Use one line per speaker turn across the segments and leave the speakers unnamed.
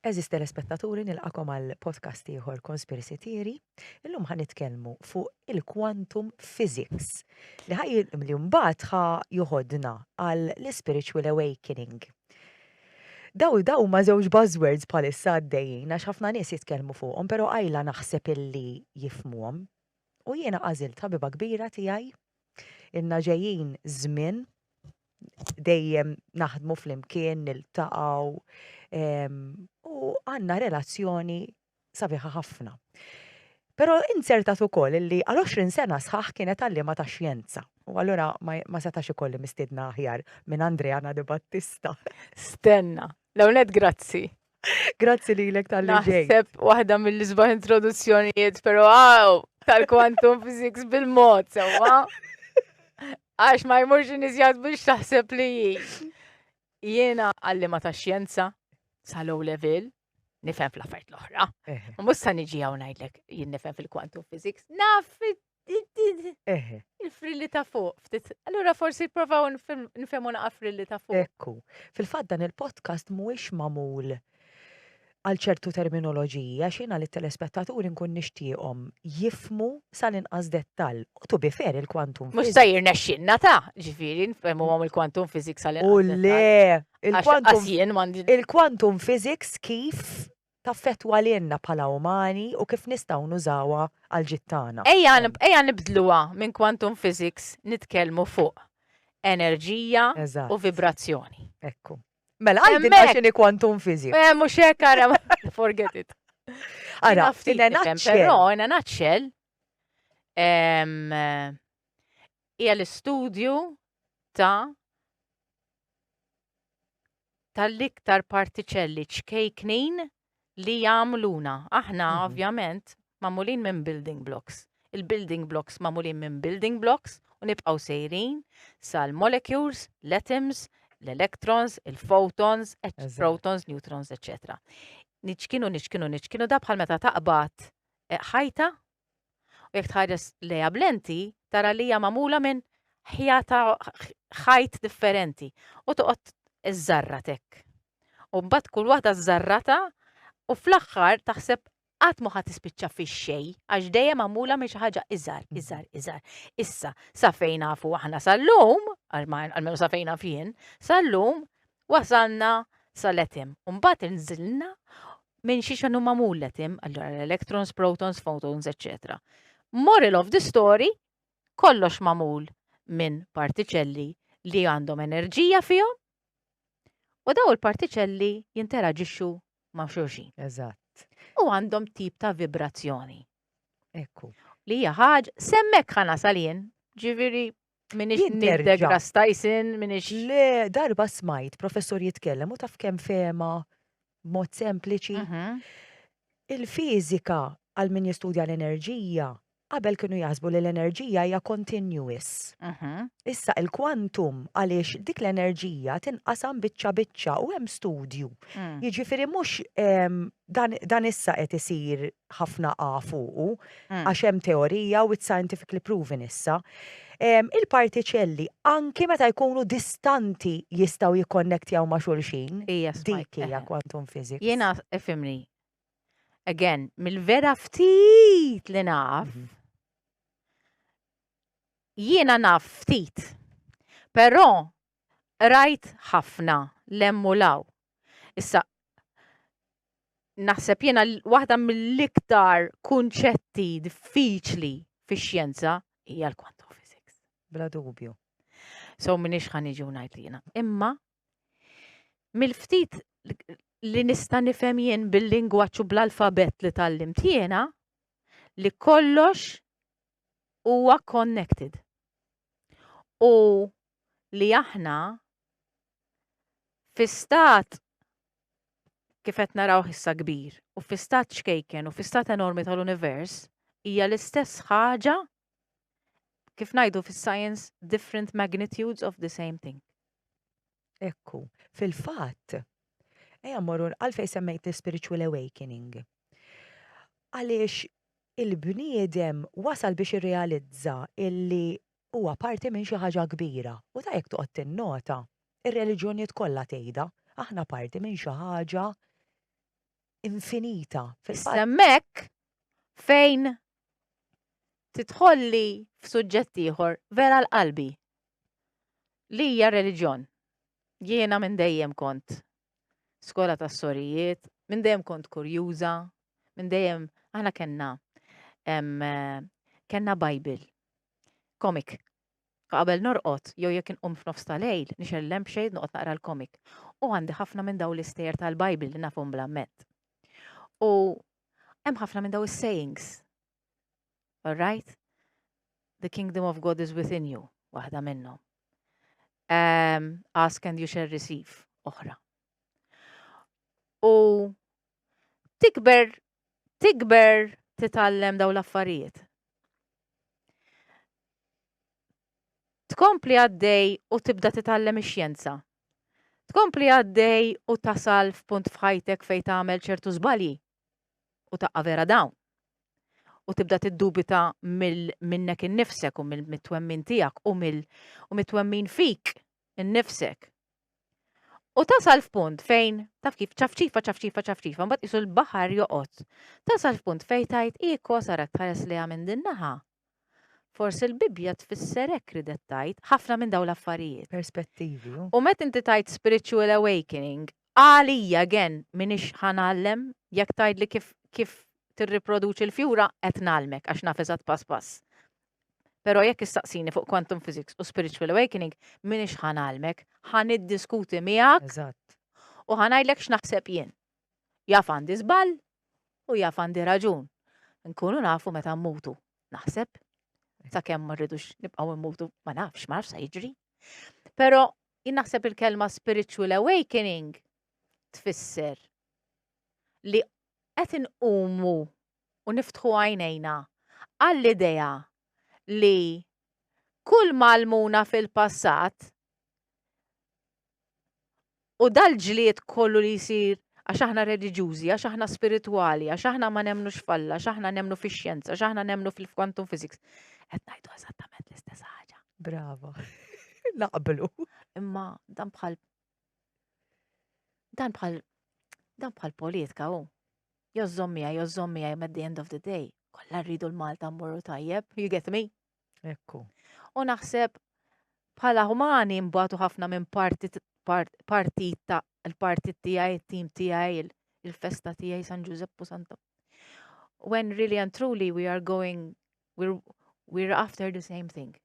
Għeżież telespettaturi nilqakom għal podcast ieħor Conspiracy Theory. Illum ħa nitkellmu fuq il-quantum physics li ħaj li mbagħad ħa joħodna għal l-spiritual awakening. Daw daw ma żewġ buzzwords bħalissa għaddejjin għax ħafna nies jitkellmu fuqhom, però qajla naħseb illi jifhmuhom. U jiena għażilt ħabiba kbira tiegħi Ilna ġejjin żmien dejjem naħdmu flimkien, niltaqgħu u għandna relazzjoni sabiħa ħafna. Però inzertat ukoll li għal 20 sena sħaħ kienet għalliema ta' xjenza. U allura ma setax ikolli mistiedna aħjar minn Andreana Di Battista.
Stenna, l-ewwel grazzi.
Grazzi lilek tal-li ġej.
Naħseb waħda mill-isbaħ introduzzjonijiet, pero għaw, tal-quantum physics bil-mod, sewwa. Għax ma jmurx nies biex taħseb li jiena għallima ta' xjenza sa low level, nifhem fl-affarijiet l-oħra. Ma mhux sa niġi hawn ngħidlek jien nifhem fil-quantum physics, naf Il-frilli ta' fuq, ftit. Allura forsi provaw nfehmu naqa frilli ta' fuq.
Ekku. Fil-fatt dan il-podcast mhuwiex magħmul għal ċertu terminoloġiji għax jiena lit-telespettaturi nkun nixtieqhom jifhmu sal-inqas dettall. U to be fair il-quantum
Mhux ta' jirnexxinna ta' ġifieri nfehmuhom il-quantum physics sal-inqas.
U le, il-quantum physics kif taffettwa lilna bħala umani u kif nistgħu nużawha għall-ġid tagħna.
Ejja ejja nibdluha minn quantum physics nitkellmu fuq enerġija u vibrazzjoni.
Ekku. Mela għajdilna x'inhi quantum physics.
Eh mhux hekk ara forget it.
Ara, in a nutshell.
Però in a nutshell hija l-istudju ta' tal-iktar partiċelli ċkejknin li jagħmluna. Aħna mhm. ovvjament magħmulin minn building blocks. Il-building blocks magħmulin minn building blocks u nibqgħu sejrin sal-molecules, l-atoms, l-electrons, il-photons, protons, neutrons, etc. Niċkinu, niċkinu, niċkinu da bħal meta taqbad eh, ħajta U jekk tħares lejha b'lenti, tara li hija magħmula minn ħjata ħajt differenti u toqgħod iżżarrat hekk. U mbagħad kull waħda żżarrata u fl-aħħar taħseb qatt ma ħa tispiċċa fix-xejn għax dejjem magħmula minn xi ħaġa iżgħar, mhm. iżgħar, iżgħar. Issa, sa fejn nafu aħna sal-lum, almenu sa fejn naf jien, sal-lum wasalna sal-etim. Mbagħad inżilna minn xiex inhu magħmul l-atom, allura l-electrons, protons, photons, etc. Moral of the story, kollox magħmul minn partiċelli li għandhom enerġija fihom u daw il-partiċelli jinteraġixxu ma' xulxin.
Eżatt.
U għandhom tip ta' vibrazzjoni.
Ekku.
Li hija ħaġa semmek ħa nasal jien, ġifieri minix Neil deGrasse Tyson, minix.
Le, darba smajt professur jitkellem u taf kemm fehma b'mod sempliċi. Mhm. Il-fiżika għal min jistudja l-enerġija, qabel kienu jaħsbu li l-enerġija hija continuous. Mhm. Issa il-quantum għaliex dik l-enerġija tinqasam biċċa biċċa u hemm studju. Mm. Jiġifieri mhux dan, dan issa qed isir ħafna a fuqu mm. għax hemm teorija u it's scientifically proven issa. Il-partiċelli anki meta jkunu distanti jistgħu jikkonnektjaw ma' xulxin. Dik hija quantum physics.
Jiena ifhimni. Again, mill-vera ftit li naf, mhm. jiena naf ftit. Però rajt ħafna lemmu law. Issa, naħseb jiena waħda mill-iktar kunċetti diffiċli fix-xjenza hija l-quantum physics.
Bla dubju.
So minix ħa niġi u ngħid jiena. Imma mill-ftit li nista' nifhem jien bil-lingwaġġ u bl-alfabett li tgħallimt jiena li kollox huwa connected. U li aħna fi stat kif qed narawh issa kbir u fi stat ċkejken u fi stat enormi tal-univers hija l-istess ħaġa kif ngħidu fis-science different magnitudes of the same thing.
Ekku, fil-fatt, ejja mmorru għalfejn semmejt l-spiritual awakening. Għaliex il-bniedem wasal biex irrealizza illi huwa parti minn xi ħaġa kbira. U ta' jekk toqgħod tinnota, ir-reliġjonijiet kollha tgħidha, aħna parti minn xi ħaġa. infinita. Fil-fatt,
Semmek fejn tidħolli f'suġġett ieħor vera l-qalbi li hija reliġjon. Jiena minn dejjem kont skola tas sorijiet, minn dejjem kont kurjuża, minn dejjem aħna kellna kellna Bible, comic. Qabel norqod, jew jekk inqum f'nofs ta' lejl, nixgħel lampshade noqgħod naqra l-comic. U għandi ħafna minn dawn l-istejjer tal-Bible li nafhom bl-amment. U hemm ħafna minn dawn is-sayings. All right? The kingdom of God is within you, waħda minnhom. Um, ask and you shall receive, oħra. U tikber, tikber titgħallem daw l-affarijiet. Tkompli għaddej u tibda titgħallem ix-xjenza. Tkompli għaddej u tasal f'punt f'ħajtek fejn tagħmel ċertu żbalji u taqa' vera down. U tibda tiddubita minnek innifsek u mit-twemmin tiegħek u mit-twemmin fik innifsek. U tasal f'punt fejn, taf kif, ċafċifa, ċafċifa, ċafċifa, mbagħad qisu l-baħar joqgħod. Tasal f'punt fejn tgħid iko saret tħares lejha minn din naħa. Forsi l-Bibbja tfisser hekk ridet tgħid, ħafna minn dawn l-affarijiet.
Perspettivi.
U meta inti tgħid spiritual awakening, għalija again m'iniex ħa ngħallem, jekk tgħidli kif kif tirriproduċi l-fjura qed ngħallmek għax naf eżatt pass pass. Però jekk issaqsini fuq quantum physics u spiritual awakening, m'iniex ħa ngħallmek, ħa niddiskuti miegħek
Eżatt.
u ħa ngħidlek x'naħseb jien. Jaf għandi żball u jaf għandi raġun. Nkunu nafu meta mmutu. Naħseb sakemm ma rridux nibqgħu mmutu, ma nafx, ma nafx sa jiġri. Però jien naħseb il-kelma spiritual awakening tfisser li qed inqumu u niftħu għajnejna għall-idea li kull m'għallmuna fil-passat u dal-ġlied kollu li jsir għax aħna reliġjużi, għax aħna spiritwali, għax aħna ma nemmnux f'Alla, għax aħna nemmnu fix-xjenza, għax aħna nemmnu fil-quantum physics. Qed ngħidu eżattament l-istess ħaġa.
Brava. Naqblu.
Imma dan bħal dan bħal dan bħal politika hu. Jew żomm miegħi, jew żomm miegħi, at the end of the day, kollha rridu l-Malta mmorru tajjeb, you get me?
Ekku.
U naħseb bħala umani mbagħtu ħafna minn partit partit ta' il-partit tiegħi, it-tim tiegħi, il-festa tiegħi San Ġużeppu Santa. When really and truly we are going, we're, we're after the same thing.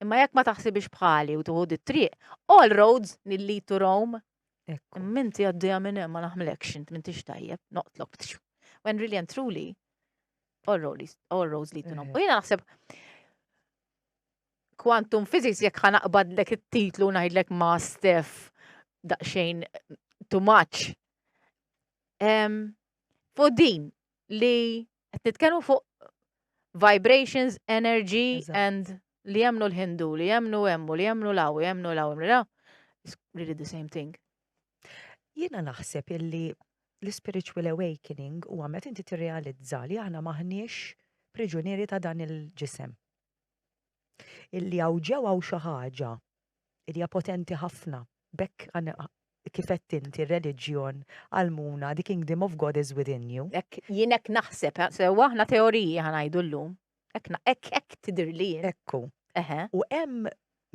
Imma jekk ma taħsibix bħali u tuħu dit-triq, all roads lead to Rome.
Ekku.
Minti għaddija minn hemm ma naħmlekx, int m'intix tajjeb, noqtlok. When really and truly, all roads, all roads lead to Rome. U jiena naħseb quantum physics jekk ħa naqbadlek it-titlu ngħidlek ma Steph daqsxejn too much. Fuq din li qed nitkellmu fuq vibrations, energy and li jemmnu l-Hindu, li jemmnu hemmu, li jemmnu law, li jemmnu law, jemmnu law. It's really the same thing.
Jiena naħseb illi l-spiritual awakening huwa meta inti tirrealizza li aħna maħniex priġunieri ta' dan il-ġisem. Illi hawn ġew hawn xi ħaġa li hija potenti ħafna. Bekk kif qed inti r-reliġjon għallmuna the kingdom of God is within you.
Hekk jien hekk naħseb, eh, sewwa aħna teoriji ħa ngħidu llum. Hekk hekk hekk tidhirli jien.
Ekku. U hemm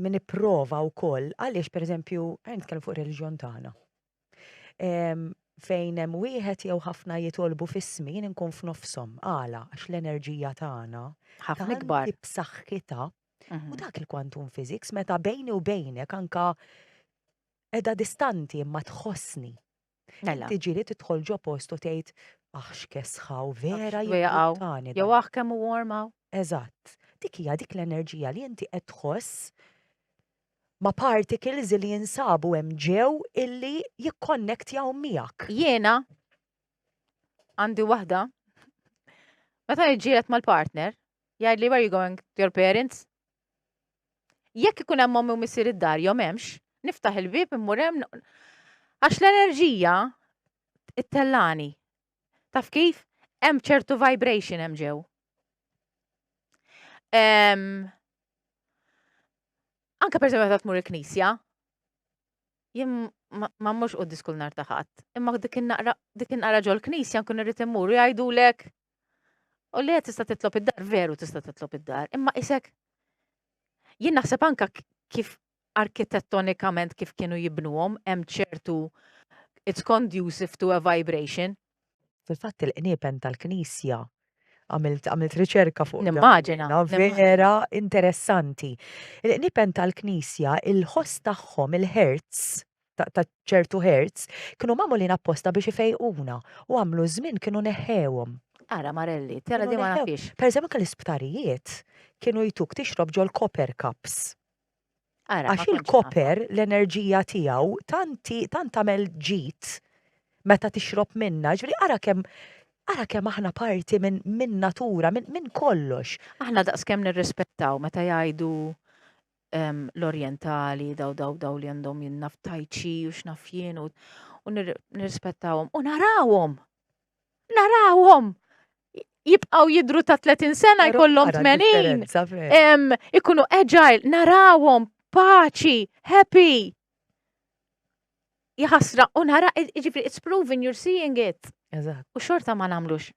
min ipprova wkoll għaliex pereżempju, ejja nitkellmu fuq ir-reliġjon tagħna. Fejn hemm wieħed jew ħafna jitolbu f'ismi jien inkun f'nofshom. Għala? Għax l-enerġija tagħna
ħafna ikbar.
B'saħħitha. U dak il-quantum physics meta bejni u bejnek anka edha distanti imma tħossni.
Mela.
Tiġi li tidħol ġo post u tgħid aħ x'kesħa u vera
jibbuttani. Jew aħ kemm hu warm hawn.
Eżatt. Dik hija dik l-enerġija li inti qed tħoss ma' particles li jinsabu hemm ġew illi jikkonnektjaw miegħek.
Jiena għandi waħda meta niġġieled mal-partner jgħidli where you going to your parents? Jekk ikun hemm ommi u missier id-dar jew m'hemmx, niftaħ il-bieb immur hemm għax l-enerġija ittellani. Taf kif? Hemm ċertu vibration hemm ġew. Anka per meta tmur il-knisja. Jien ma mmurx quddis kull nhar ta' Ħadd, imma dik in-naqra dik in-naqra ġol-knisja nkun irrid immur u jgħidulek u le tista' titlob id-dar, veru tista' titlob id-dar, imma isek jien naħseb anka kif arkitettonikament kif kienu jibnuhom hemm ċertu it's conducive to a vibration.
Fil-fatt il-qniepen tal-knisja għamilt għamilt riċerka fuq dan.
Nimmaġina.
Vera interessanti. Il-qniepen tal-knisja, il-ħoss tagħhom, il-hertz, ta' ċertu hertz, kienu magħmulin apposta biex ifejquna u għamlu żmien kienu neħħewhom.
Ara Marelli, tara di ma nafix.
Per eżempju, anke l-isptarijiet kienu jtuk tixrob ġol copper cups. Għax il-koper, l-enerġija tiegħu tant tant tagħmel ġid meta tixrob minnha, ġifieri ara kemm ara kemm aħna parti minn min natura, minn min kollox.
Aħna daqskemm nirrispettaw meta jgħidu l-Orjentali, daw daw daw li għandhom jien naf tai chi u x'naf jien u nirrispettawhom u narawhom Narawhom! Jibqgħu jidru ta' 30 sena jkollhom 80. Ikunu agile, narawhom paċi, happy. Jaħasra, u nara, ġifri, it's proven you're seeing it.
Eżatt.
U xorta ma namlux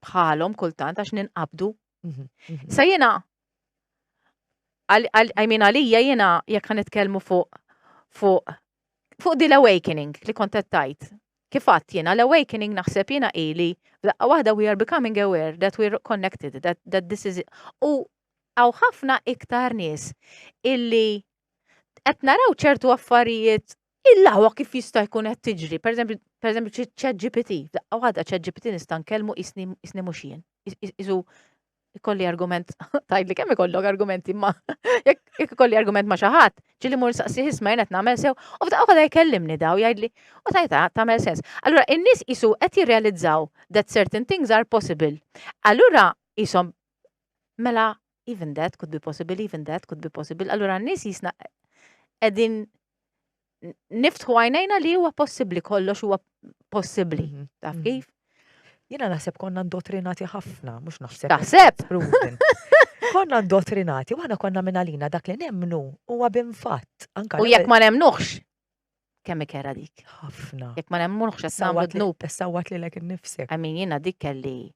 bħalhom kultant għax ninqabdu. Mhm, mhm. Sa jiena I mean għalija jiena jekk ħa nitkellmu fuq fuq fuq di l-awakening li kont qed tgħid. Kif għedt jiena l-awakening naħseb jiena ili f'daqqa waħda we are becoming aware that we're connected, that, that this is u hawn ħafna iktar nies illi qed naraw ċertu affarijiet il-laħwa kif jista' jkun qed tiġri. Per eżempju, per eżempju ChatGPT, f'daqqa waħda ChatGPT nista' nkellmu isni isni mhux jien. Isu ikolli argument, tgħidli kemm ikollok argumenti ma jekk ikolli argument ma' xi ħadd, ġieli mur saqsih isma' jien qed nagħmel sew, u f'daqqa waħda jkellimni daw jgħidli, u tajta tagħmel sens. Allura in-nies qisu qed jirrealizzaw that certain things are possible. Allura qishom mela even that could be possible, even that could be possible. Allura n-nies jisna qegħdin niftħu għajnejna li huwa possibbli, kollox huwa possibbli. Mhm, Taf mhm. kif?
Jiena naħseb konna indottrinati ħafna, mhux naħseb.
Taħseb?
Konna indottrinati, u aħna konna minn għalina dak li nemmnu huwa binfatt.
Anka U jekk ma nemnuhx, kemm ikera dik.
Ħafna.
Jekk ma nemnuhx qed nagħmlu dnub.
Sawwat lilek innifsek.
I mean jiena dik kelli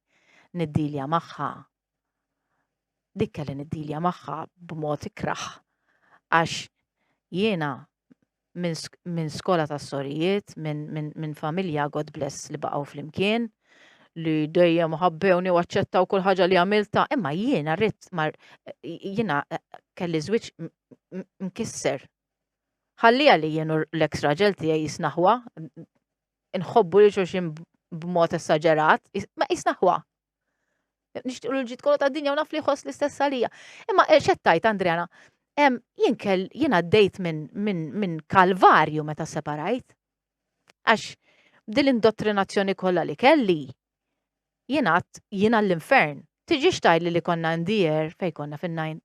niddilja magħha. Dik kelli niddilja magħha b'mod ikrah. Għax jiena minn skola ta' sorijiet, minn familja God bless li baqgħu flimkien, li dejjem ħabbewni u aċċettaw kull ħaġa li għamilta, imma jiena rrid jiena eh, kelli żwieġ mkisser. Ħallija li jien l-eks raġel tiegħi jisnaħwa, nħobbu li xulxin b'mod esaġerat, ma jisnaħwa. Nixtieq l-ġid kollu tad-dinja u naf li jħoss l-istess għalija. Imma eh, xettajt Andreana, jien kell jien għaddejt minn min, min kalvarju meta separajt. Għax din l-indottrinazzjoni kollha li kelli, jien għadt jien għall-infern. Tiġix tgħidli li konna in the air fejn konna fin-9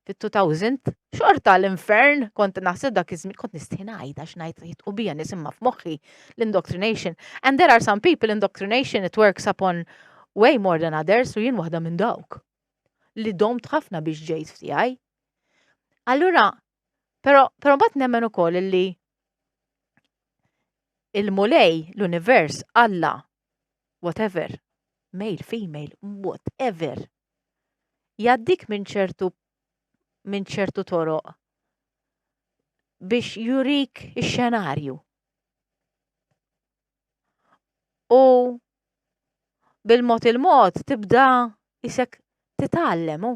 fit-2000, xorta l-infern, kont naħseb dak iż-żmien, kont nistħi ngħid għax ngħid jitqu bija nies imma f'moħħi l-indoctrination. And there are some people indoctrination it works upon way more than others u jien waħda minn dawk li domt ħafna biex ġejt f'tiegħi. Allura, però però mbagħad nemmen ukoll li il-Mulej, l-univers, Alla, whatever, male, female, whatever, jgħaddik minn ċertu minn ċertu toroq biex jurik ix-xenarju. U bil-mod il-mod tibda isek titgħallem u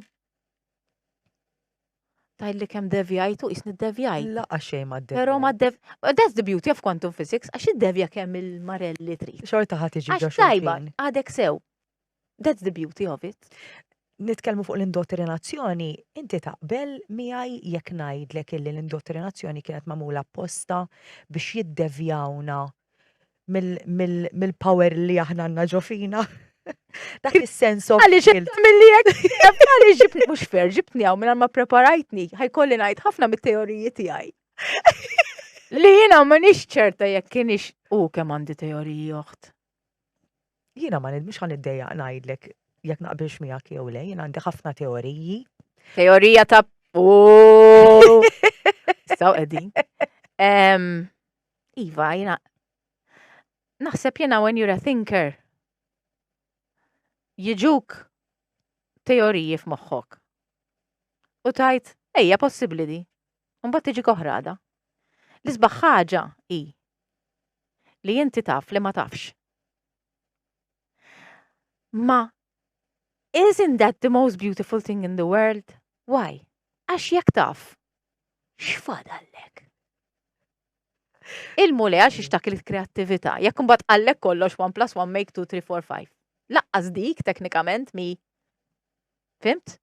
Tgħidli kemm devjajtu, jisni devjajt.
Laqa xejn ma
devjajt. Però ma dev. That's the beauty of quantum physics, għax iddevja kemm il-marelli trid.
Xorta ħa tiġi
Għax tajba, għadek sew. That's the beauty of it.
Nitkellmu fuq l-indottrinazzjoni, inti taqbel miegħi jekk ngħidlek illi l-indottrinazzjoni kienet magħmula apposta biex jiddevjawna mill-power li aħna għandna ġo fina? Dak is-sense of
Għaliex milli jekk għaliex ġibni mhux fair, ġibtni hawn mingħajr ma preparajtni, ħajkolli ngħid ħafna mit-teoriji tiegħi. Li jiena m'iniex ċerta jekk kienix u kemm għandi teoriji oħt.
Jiena ma mhux ħa niddejjaq ngħidlek jekk naqbilx miegħek jew le, jiena għandi ħafna teoriji.
Teorija ta' Saw qegħdin. Iva, jiena naħseb jiena when you're a thinker jiġuk teoriji f'moħħok. U tajt, ejja possibbli di. Mbagħad tiġi oħra L-isbaħ ħaġa hi li inti taf li ma tafx. Ma isn't that the most beautiful thing in the world? Why? Għax jekk taf, x'fadallek? Il-Mulej għax ixtak il-kreattività. Jekk imbagħad qallek kollox 1 plus 1 make 2, 3, 4, 5. Laqqas dik teknikament mi. Fimt?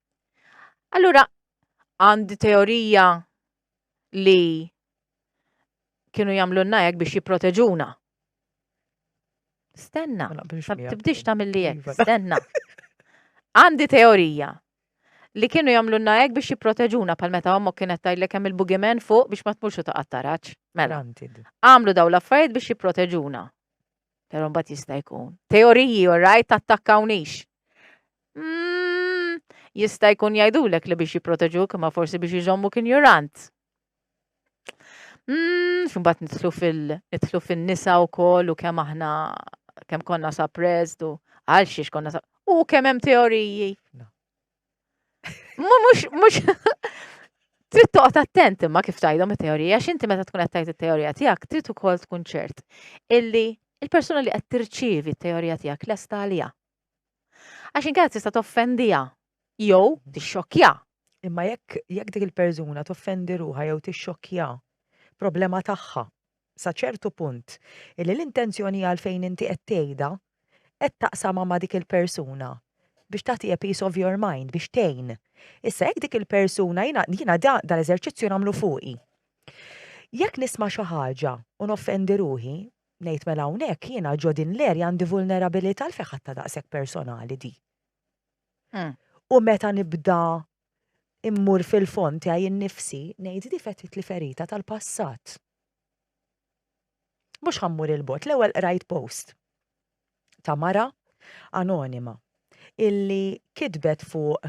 Allura, għandi teorija li kienu jagħmlulna hekk biex jipproteġuna. Stenna, tibdix tagħmel li hekk, iva. stenna. Għandi teorija li kienu jagħmlulna hekk biex jipproteġuna pal meta ommok kienet tgħidlek hemm il-boogeyman fuq biex ma tmurx u taqa' taraġ. Mela. Għamlu daw l-affarijiet biex jipproteġuna. Però mbagħad jista' jkun. Teoriji, all right, tattakkawniex. Jista' jkun jgħidulek li biex jipproteġuk imma forsi biex jżommuk injurant. Xumbat nitlu fil nitlu fin-nisa wkoll u kemm aħna kemm konna suppressed u għal xiex konna u kemm hemm teoriji. Mhux mhux trid toqgħod attent imma kif tgħidhom it-teorija għax inti meta tkun qed tgħid it-teorija tiegħek trid ukoll tkun ċert illi il-persuna li qed tirċievi t-teorija tiegħek lesta għaliha. Għax inkella tista' toffendiha jew tixxokkja.
Imma jekk jekk dik il-persuna toffendi ruħha jew tixxokkja, problema tagħha sa ċertu punt illi l-intenzjoni għalfejn inti qed tgħidha qed taqsamha ma' dik il-persuna biex tagħti a piece of your mind biex tgħin. Issa jekk dik il-persuna jiena jiena da dal-eżerċizzju nagħmlu fuqi. Jekk nisma' xi ħaġa u noffendi ruħi, ngħid mela hawnhekk jiena ġo din l-area għandi vulnerabilità għalfejn ħadtha daqshekk personali di. U meta nibda immur fil-fond tiegħi innifsi, ngħid di fetħitli ferita tal-passat. Mhux ħa mmur 'il bogħod, l-ewwel qrajt post ta' mara anonima illi kitbet fuq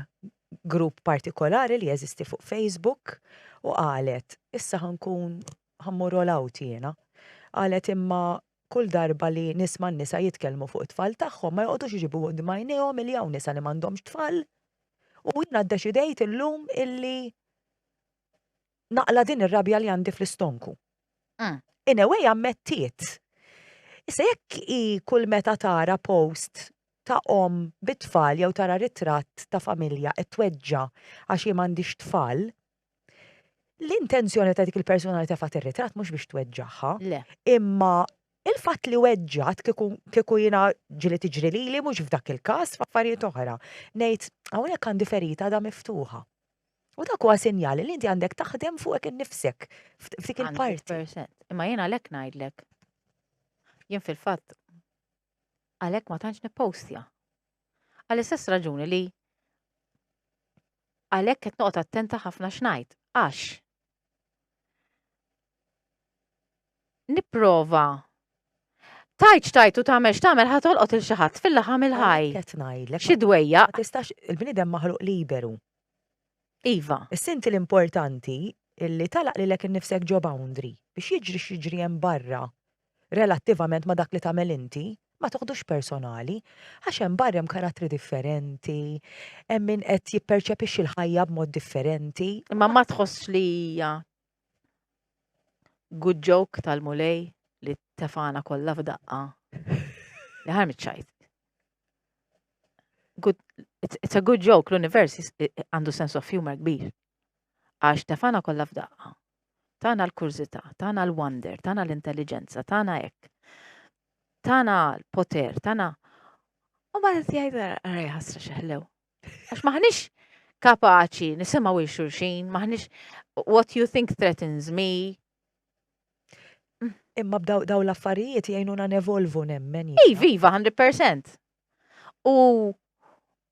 grupp partikolari li jeżisti fuq Facebook u qalet issa ħa nkun ħa mmur all out jiena. Qalet imma kull darba li nisma' n-nisa jitkellmu fuq it-tfal tagħhom ma joqogħdux iġibu quddiem għajnejhom illi hawn nisa li m'għandhomx tfal u jiena ddeċidejt illum illi naqla' din ir-rabja li għandi fl-istonku. In a way ammettiet. Issa jekk hi kull meta tara post ta' omm bit-tfal jew tara ritratt ta' familja qed tweġġa' għax hi m'għandhiex tfal, l-intenzjoni ta' dik il-persuna li tefgħet ir-ritratt mhux biex tweġġagħha.
Le.
Imma il-fatt li weġġat kieku kieku jiena ġieli tiġri lili mhux f'dak il-każ f'affarijiet oħra. Ngħid hawnhekk għandi ferita għadha miftuħa. U dak huwa sinjal li inti għandek taħdem fuqek innifsek f'dik il-parti.
100%. Imma jien għalhekk ngħidlek. Jien fil-fatt għalhekk ma tantx nippostja. Għall-istess raġuni li għalhekk qed noqgħod attenta ħafna x'ngħid. Għax nipprova tajt x'tajt u tagħmel x'tagħmel ħa tolqot il xi ħadd fil-laħam il-ħaj.
Qed ngħidlek.
Xi dwejjaq.
Ma tistax il-bniedem maħluq liberu.
Iva.
Issa inti l-importanti illi tagħlaq lilek innifsek ġo boundary biex jiġri x'jiġri hemm barra relattivament ma' dak li tagħmel inti, ma toħdux personali, għax hemm barra hemm karattri differenti, hemm min qed jipperċepixxi l-ħajja b'mod differenti.
Imma ma tħossx li hija good joke tal-Mulej li tefana kollha f'daqqa. Li ħarmi ċajt. Good, it's, it's a good joke, l-univers għandu sense of humor kbir. Għax tefana kollha f'daqqa. Tana l-kurżità, tana l-wonder, tana l-intelligenza, tana hekk. Tana l-poter, tana. U ma jgħid għaraj ħasra xeħlew. Għax maħniex kapaċi nisimgħu il xulxin, maħniex what you think threatens me.
Imma b'daw daw l-affarijiet jgħinuna nevolvu nemmen.
Iva, iva, 100%. U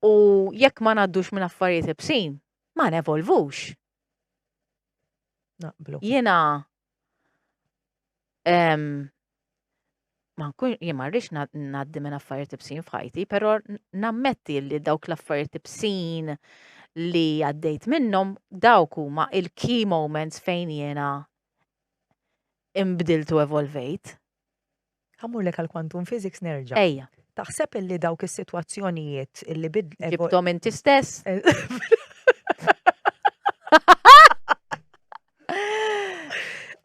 u jekk ma ngħaddux minn affarijiet ibsin, ma nevolvux.
Naqblu.
Jiena ma nkun jien ma rridx ngħaddi minn affarijiet ibsin f'ħajti, però nammetti li dawk l-affarijiet ibsin li għaddejt minnhom dawk huma il-key moments fejn jiena. imbdilt u evolvejt.
Ħa mmurlek għal quantum physics nerġa'.
Ejja.
Taħseb illi dawk is-sitwazzjonijiet illi bid
Ġibthom inti stess?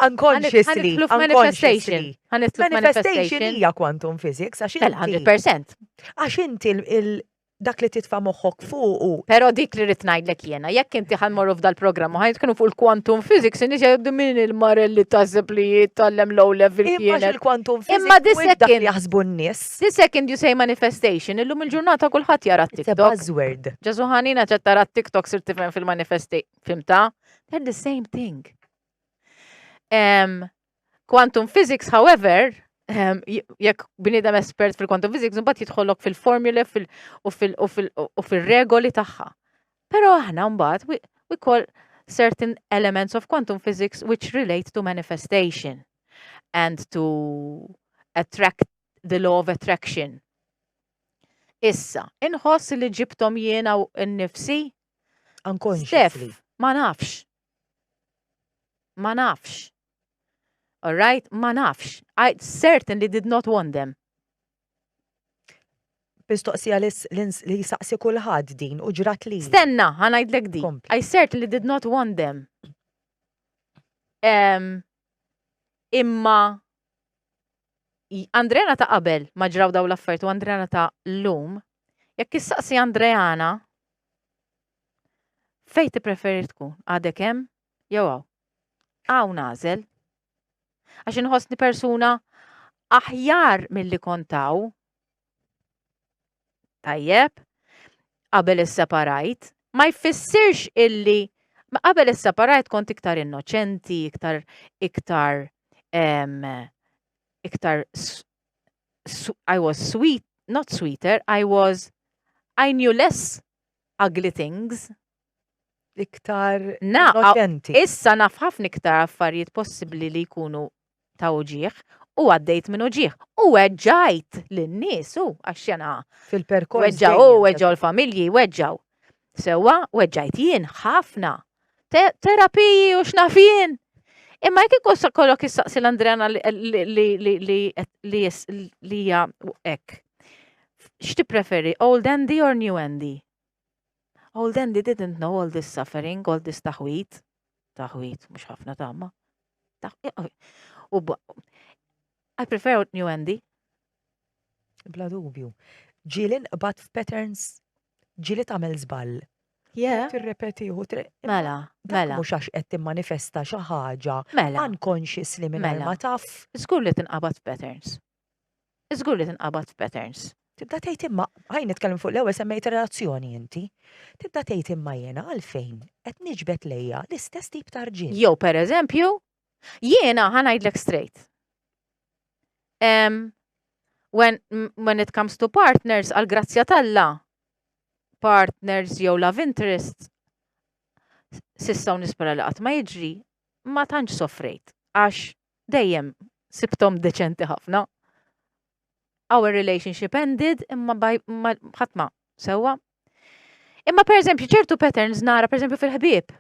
Unconsciously.
Manifestation.
Manifestation hija quantum physics għax
mela, inti. 100%.
Għax inti dak li titfa' moħħok fuqu.
Però dik li rrid ngħidlek jiena, jekk inti ħa nmorru f'dal-programm u ħa nitkellmu fuq il-quantum physics, in-nies jgħidu min il-marel li taħseb li jitgħallem low level
Imma
kienet.
il-quantum physics
Imma this
mhuwiex dak li
second-
jaħsbu n-nies.
The second you say manifestation, illum il-ġurnata kulħadd jara
It's a
TikTok.
buzzword.
Ġesu ħanina ċed tara TikTok sir tifhem fil-manifestation. Fhimtha? They're the same thing. Quantum physics, however, jekk bniedem espert fil-quantum physics, mbagħad jidħollok fil-formula fil u fil u fil u fil-regoli tagħha. Però aħna mbagħad we call certain elements of quantum physics which relate to manifestation and to attract the law of attraction. Issa, inħoss li ġibthom jiena u nnifsi?
Unconsciously.
Steph, ma nafx. Ma nafx. All right? Ma nafx. I certainly did not want them.
Mistoqsija li li jisaqsi kulħadd din u ġrat li.
Stenna, ħa ngħidlek di.
Kompli.
I certainly did not want them. Imma Andreana ta' qabel ma ġraw daw l-affarijiet u Andreana ta' llum, jekk issaqsi Andreana fejn tippreferi tkun, għadek hemm jew hawn? Hawn nagħżel. Għax inħossni persuna aħjar milli kont hawn. Tajjeb, qabel isseparajt, ma jfissirx illi ma qabel isseparajt kont iktar innoċenti, iktar iktar iktar I was sweet, not sweeter, I was I knew less ugly things.
Iktar
Na,
innoċenti.
Issa naf ħafna iktar affarijiet possibbli li jkunu ta' uġigħ u għaddejt minn uġigħ. U weġġajt lin-nies u għax jena
Fil-perkors
weġġaw,
dejjem
u weġġaw l-familji, weġġaw. Sewwa, weġġajt jien ħafna. Terapiji u x'naf jien. Imma jekk ikun kollok issaqsi l-Andreana li hija hekk. X'tippreferi, old Andy or new Andy? Old Andy didn't know all this suffering, all this taħwit. Taħwit, mhux ħafna tama. U I prefer new Andy.
Bla dubju. Ġieli nqbad f'patterns, ġieli tagħmel żball.
Yeah.
Tirrepeti u
Mela,
dak
mela.
Mhux għax qed timmanifesta xi ħaġa
Mela.
unconsciously mingħajr
Mela.
ma taf.
Żgur li tinqabad f'patterns. Żgur li tinqabad f'patterns.
Tibda tgħid imma, ħa nitkellem fuq l-ewwel semmejt relazzjoni inti. Tibda tgħid imma jiena għalfejn qed niġbed lejja l-istess tip ta' rġiel.
Jew per eżempju, jiena ħa ngħidlek straight. When it comes to partners, għal grazzja t'Alla, partners jew love interest, s'issa u nispera li qatt ma jiġri, ma tantx soffrejt, għax dejjem sibthom deċenti ħafna. Our relationship ended, imma ħadd ma sewwa. Imma per eżempju, ċertu patterns nara per eżempju fil-ħbieb.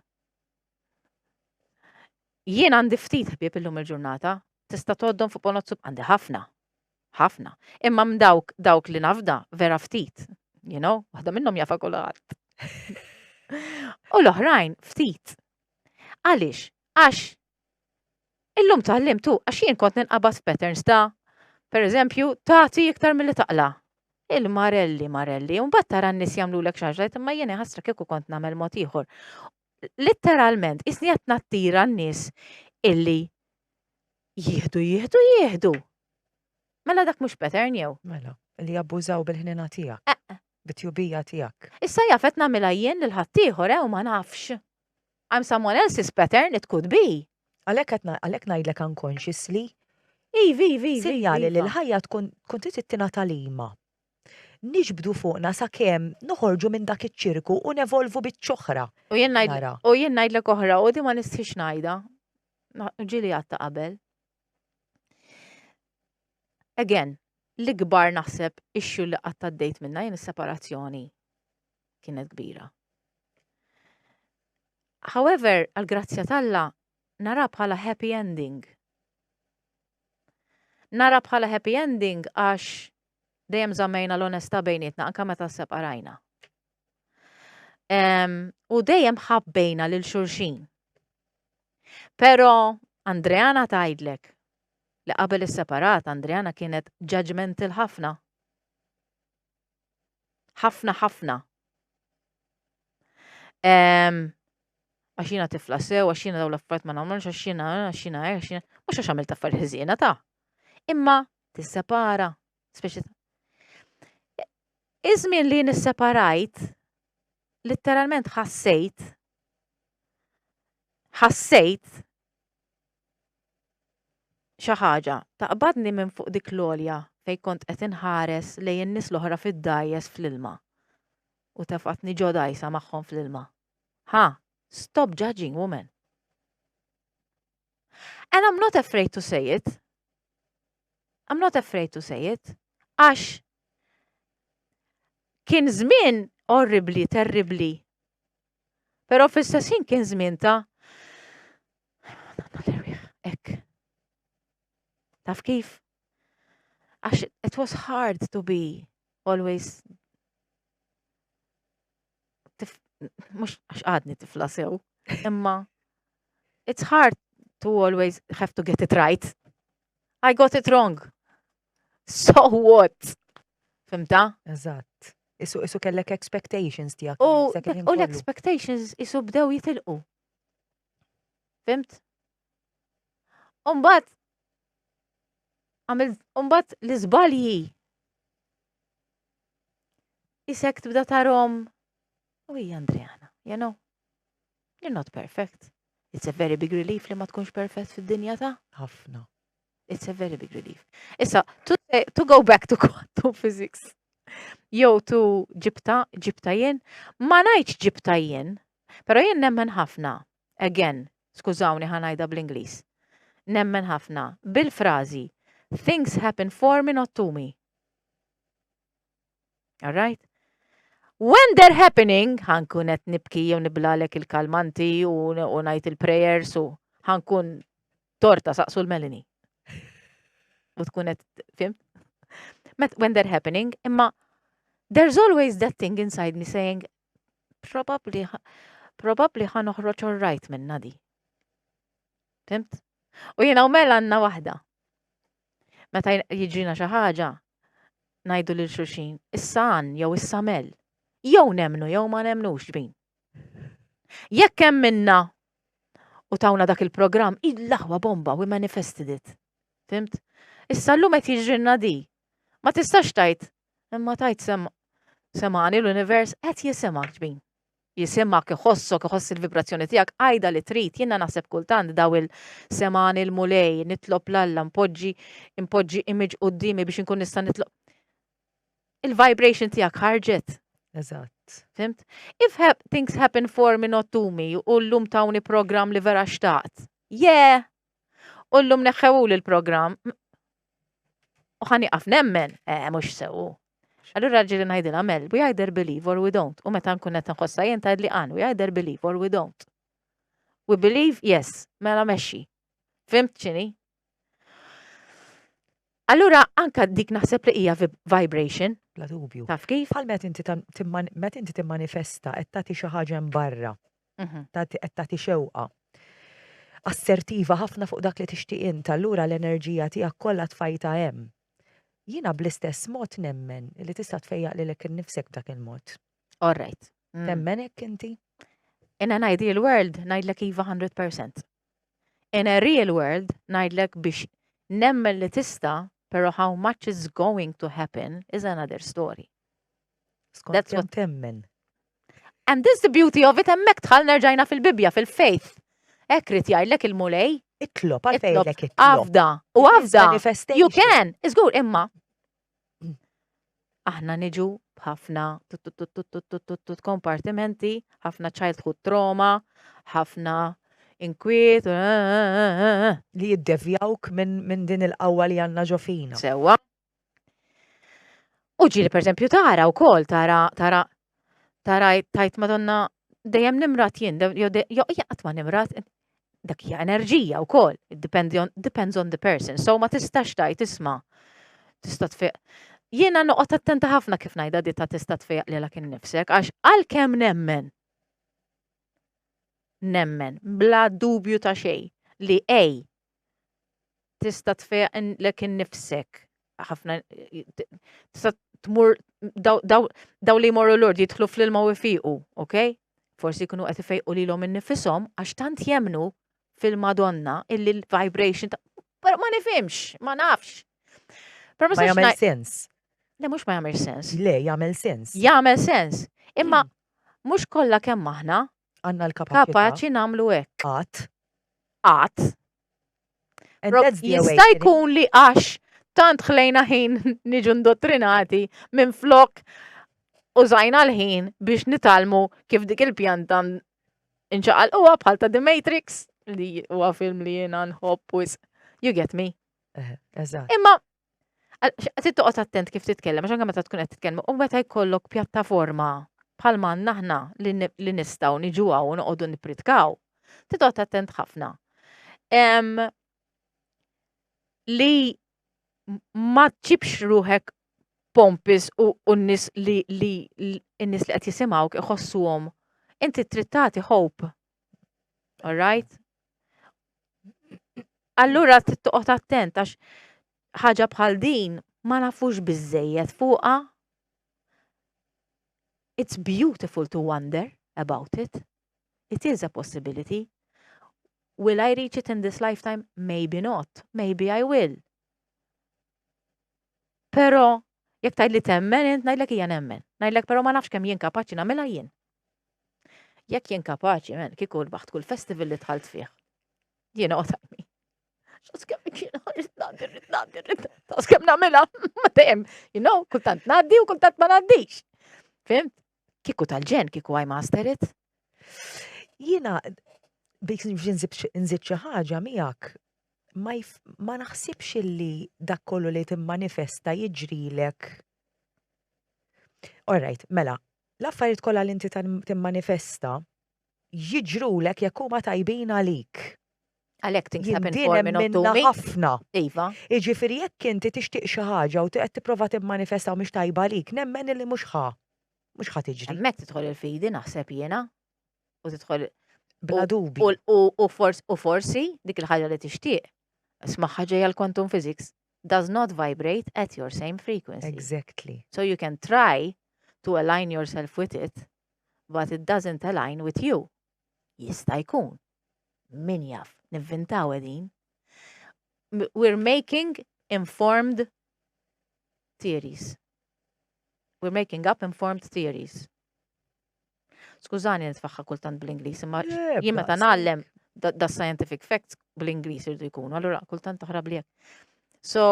Jien għandi ftit ħbieb illum il-ġurnata, tista' tgħoddhom fuq ponot għandi ħafna. Ħafna. Imma dawk dawk li nafda vera ftit. You know, waħda minnhom jafa kulħadd. U l-oħrajn ftit. Għaliex? Għax illum tgħallimtu għax jien kont ninqabad patterns ta' per eżempju, tagħti iktar milli taqla. Il-marelli, marelli, u mbagħad tara n-nies jagħmlulek xi ħaġa, imma jiena ħasra kieku kont nagħmel mod ieħor. Literalment, isni qed nattira n-nies illi jieħdu, jieħdu, jieħdu. Mela dak mhux pattern jew?
Mela, li jabbużaw bil-ħnina tiegħek. Bit-tjubija tiegħek.
Issa jaf qed nagħmilha jien lil ħaddieħor u ma nafx. I'm someone else's pattern, it could be.
Għalhekk għalhekk ngħidlek unconsciously.
Ivi, ivi, ivi.
Sinjali li l-ħajja tkun tkun trid tittina tagħlima. Niġbdu fuqna sakemm noħorġu minn dak iċ-ċirku u nevolvu biċ-ċoħra.
U jien ngħid u jien ngħidlek oħra u di ma nistħix ngħidha. Ġieli għadta qabel. Again, l-ikbar naħseb issue li qatt għaddejt minna jien is-separazzjoni kienet kbira. However, għal grazzja t'Alla, nara bħala happy ending. Nara bħala happy ending għax dejjem żammejna l-onestà bejnietna anke meta sseparajna. U dejjem ħabbejna lil xulxin. Pero Andreana tgħidlek li qabel isseparat Andreana kienet judgmental ħafna. Ħafna ħafna. Għax jiena tifla sew, għax jiena dawn l-affarijiet ma nagħmlux, għax jiena, għax jiena, għax jiena, mhux għax għamilt affarijiet ħżiena ta' imma tissepara, speċi Iż-żmien li nisseparajt, litteralment ħassejt, ħassejt xi ħaġa taqbadni minn fuq dik l-għolja fejn kont qed inħares lejn in-nies l-oħra fid-dgħajjes fl-ilma u tefgħatni ġo dgħajsa magħhom fl-ilma. Ha! Stop judging woman. And I'm not afraid to say it. I'm not afraid to say it. Għax kien żmien orribli, terribli. Però fl-istess ħin kien żmien ta' Ek. Taf kif? Għax it was hard to be always mux għax għadni tifla sew, imma it's hard to always have to get it right. I got it wrong. So what? Fimta?
Eżatt. Isu isu kellek expectations tiegħek.
U l-expectations isu bdew jitilqu. Fimt? Umbat, għamil, umbat l-izbalji. Isek tibda tarom, u hija Andreana, you know, you're not perfect. It's a very big relief li ma tkunx perfect fid-dinja ta'.
Ħafna.
It's a very big relief. Issa, to, to go back to quantum physics, jew to ġibta, ġibta jien, ma ngħidx ġibta jien, pero jien nemmen ħafna, again, skużawni ħa ngħidha bl-Ingliż, nemmen ħafna bil-frażi things happen for me not to me. All right? When they're happening, ħankun qed nibki jew niblalek il-kalmanti u, u ngħid il-prayers u ħankun torta saqsu l-Melanie. U tkun qed fim? When they're happening, imma there's always that thing inside me saying probably probably ħa noħroġ all right minna di. Fimt? U jiena u Mel għandna waħda. Meta jiġrina xi ħaġa, ngħidu lil xulxin, issa għan jew issa Mel. Jew nemnu jew ma nemnux ġbin. Jekk hemm minna u tawna dak il-programm, il-aħwa bomba, we manifested it. Fimt? Issa llum qed jiġrilna di. Ma tistax tajt, imma tajt sem semani l-univers qed jisimgħek ġbin. Jisimgħek, iħossok, iħoss il-vibrazzjoni tiegħek, għajda li trid, jiena naħseb kultant daw il-semani l-mulej, nitlob l-Alla, npoġġi npoġġi image quddiemi biex inkun nista' nitlob. Il-vibration tiegħek ħarġet.
Eżatt.
Fimt? If ha things happen for me not to me u llum tawni program li vera xtaqt. Yeah! U llum neħħewuli l-program. U ħa nieqaf nemmen, eh, mhux sew. Allura ġieli ngħidilha Mel, we either believe or we don't. U meta nkun qed nħossha jien tgħidli qan, we either believe or we don't. We believe, yes, mela mexxi. Fimt x'inhi? Allura anka dik naħseb li hija vibration.
Bla dubju.
Taf kif?
Bħal meta inti meta inti timmanifesta qed tagħti xi ħaġa hemm barra. Mhm. Qed tagħti xewqa. Assertiva ħafna fuq dak li tixtieq int, allura l-enerġija tiegħek kollha tfajta hemm. Jiena bl-istess mod nemmen li tista' tfejjaq lilek innifsek b'dak il-mod.
All right.
Mm. Temmen hekk inti?
In an ideal world, ngħidlek iva 100%. In a real world, ngħidlek biex nemmen li tista', pero how much is going to happen is another story.
Skont That's what temmen.
And this the beauty of it, hemmhekk tħallna rġajna fil-Bibbja, fil-faith. Hekk rid jgħidlek il-Mulej.
Itlob, għalfejn jgħidlek
itlob. Afda, u afda. You can, iżgur, imma. Aħna niġu b'ħafna kompartimenti, ħafna childhood trauma, ħafna inkwiet. Eh, eh,
eh, li jiddevjawk minn din il-qawwa li għandna ġo fina.
Sewwa. U ġieli pereżempju tara wkoll tara tara tara tajt Madonna dejjem nimrat jien, jew qatt ma nimrat. Dak hija enerġija wkoll, it depend on, depends on the person. So ma tistax tgħid isma' tista' tfiq. Jiena noqgħod attenta ħafna kif ngħidha di ta' tista' tfejjaq lilek innifsek għax għalkemm nemmen nemmen bla dubju ta' xejn li ej tista' tfejjaq lek innifsek ħafna tista' tmur daw li jmorru l-ord jidħlu fl-ilma u jfiqu, ok? Forsi jkunu qed ifejqu lilhom innifishom għax tant jemnu fil-Madonna illi l-vibration ta' Pero ma nifhimx, ma nafx.
Pero ma jagħmel sens.
Le mhux ma jagħmel sens.
Le jagħmel sens.
Jagħmel sens. Imma hmm. mhux kollha kemm aħna
għandna l-kapaċità.
Kapaċi nagħmlu hekk.
Qatt.
Qatt. Jista' jkun li għax tant ħlejna ħin niġu indottrinati minn flok użajna l-ħin biex nitalmu kif dik il-pjanta inċaqalquha bħal ta' The Matrix li huwa film li jiena nħobb wisq. You get me?
Eh, eżatt.
Imma trid toqgħod attent kif titkellem, għax anke meta tkun qed titkellem u meta jkollok pjattaforma bħal m'għandna aħna li nistgħu niġu hawn u noqogħdu nippritkaw, trid toqgħod attent ħafna. Li ma tġibx ruħek pompis u n-nies li li n-nies li qed jisimgħuk iħossuhom inti trid tagħti hope. All right? Allura trid toqgħod attent għax ħaġa bħal din ma nafux biżejjed fuqha. It's beautiful to wonder about it. It is a possibility. Will I reach it in this lifetime? Maybe not. Maybe I will. Pero, jekk tgħid li temmen, int ngħidlek hija nemmen. Ngħidlek però ma nafx kemm jien kapaċi nagħmilha jien. Jekk jien kapaċi, men, kieku rbaħt kull festival li dħalt fih. Jiena oqgħod Xos kemm kien rrid ngħaddi, rrid ngħaddi, rrid ngħaddi. kemm nagħmilha, ma dejjem, you know, kultant ngħaddi u kultant ma ngħaddix. Fimt? Kieku tal-ġen, kieku I master it.
Jiena biex nżid xi ħaġa miegħek ma, ma naħsibx illi dak kollu li timmanifesta jiġrilek. All right, mela, l-affarijiet kollha li inti timmanifesta jiġrulek jekk huma tajbin għalik.
Għalhekk things happen for me not to me.
ħafna.
Iva.
Jiġifieri jekk inti tixtieq xi ħaġa u qed tipprova timmanifesta u mhix tajba għalik, nemmen illi mhux ħa. Mhux ħa tiġri.
Hemmhekk tidħol il-fidi naħseb jiena. U tidħol
Bla dubju.
U forsi dik il-ħaġa li tixtieq. Isma' ġejja l-quantum physics does not vibrate at your same frequency.
Exactly.
So you can try to align yourself with it, but it doesn't align with you. Jista' jkun. Min jaf, nivvintaw edin. We're making informed theories. We're making up informed theories. Skużani nitfaħħa kultant bl-Ingliż, imma jien meta ngħallem da scientific facts bl-Ingliż irdu jkunu, allura kultant taħrab li So,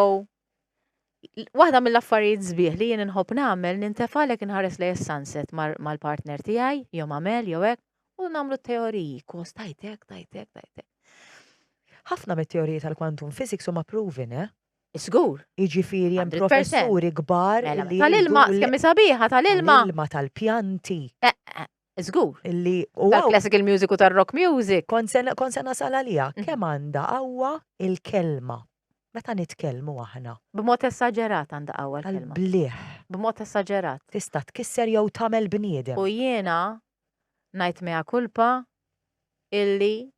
waħda mill-affarijiet sbieħ li jien inħobb nagħmel nintefalek inħares lejn sunset mal-partner tiegħi, jew ma' Mel jew hekk, u nagħmlu teoriji, kos tajtek, tajtek, tajtek.
Ħafna mit-teoriji tal-quantum physics huma proven, eh?
Żgur.
Jiġifieri hemm professuri kbar
mela, li tal-ilma, kemm sabiħa tal-ilma.
Tal-ilma tal-pjanti.
Eh, eh, żgur.
Illi
tal-classical music u tal-rock music.
Kont se nasal għalija mhm. kemm għandha qawwa il-kelma. Meta nitkellmu aħna.
B'mod esaġerat għandha qawwa l-kelma.
Bliħ.
B'mod esaġerat.
Tista' tkisser jew tagħmel bniedem.
U jiena ngħid mea culpa illi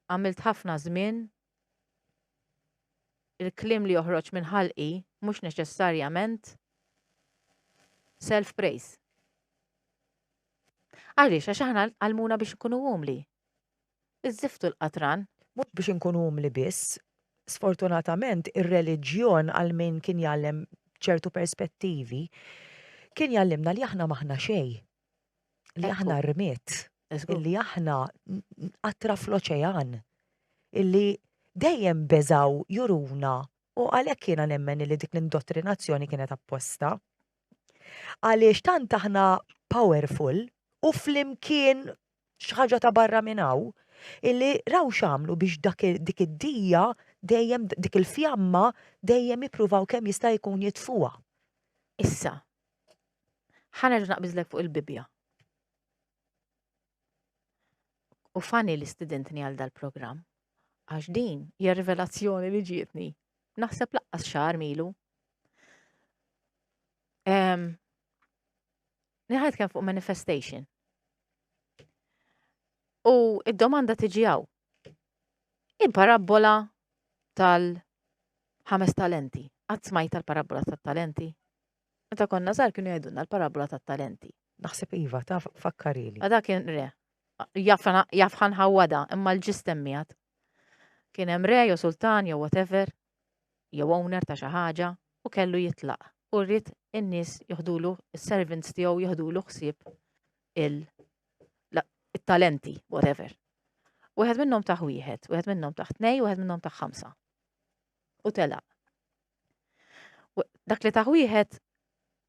għamilt ħafna żmien il-kliem li joħroġ minn ħalqi mhux neċessarjament self-praise. Għaliex, għax aħna għallmuna biex nkunu umli. Iż-żift u l-qatran.
Mhux biex inkunu umli biss, sfortunatament ir-reliġjon għal min kien jgħallem ċertu perspettivi, kien jgħallimna li aħna m'aħna xejn, li aħna rmied, illi aħna qatra fl-oċean, illi dejjem beżgħu juruna u għalhekk jiena nemmen illi dik l-indottrinazzjoni kienet apposta. Għaliex tant aħna powerful u flimkien xi ħaġa ta' barra minn hawn, illi raw x'għamlu biex dak dik id-dija dejjem dik il-fjamma dejjem jippruvaw kemm jista' jkun jitfuha.
Issa, ħa nerġa' naqbiżlek fuq il-Bibbja. U funny li stidintni għal dal-programm. Għax din hija rivelazzjoni li ġietni. Naħseb laqqas xahar milu. Um, Niħajt kemm fuq manifestation. U id-domanda tiġi hawn. Il-parabbola tal-ħames talenti. Qatt smajt tal-parabbola tat-talenti? Meta konna żgħar kienu jgħidulna l-parabbola tat-talenti.
Naħseb iva, ta' fakkarili.
Għada kien re. Jaf ħanħawwada, imma l-ġist emmijat. Kien hemm re jew sultan jew whatever, jew owner ta' xi ħaġa u kellu jitlaq. U rrid in-nies joħdulu, is-servants tiegħu joħdulu ħsieb il-talenti, whatever. Wieħed minnhom taħ wieħed, wieħed minnhom taħ tnej, wieħed minnhom taħ ħamsa. U telaq. Dak li taħ wieħed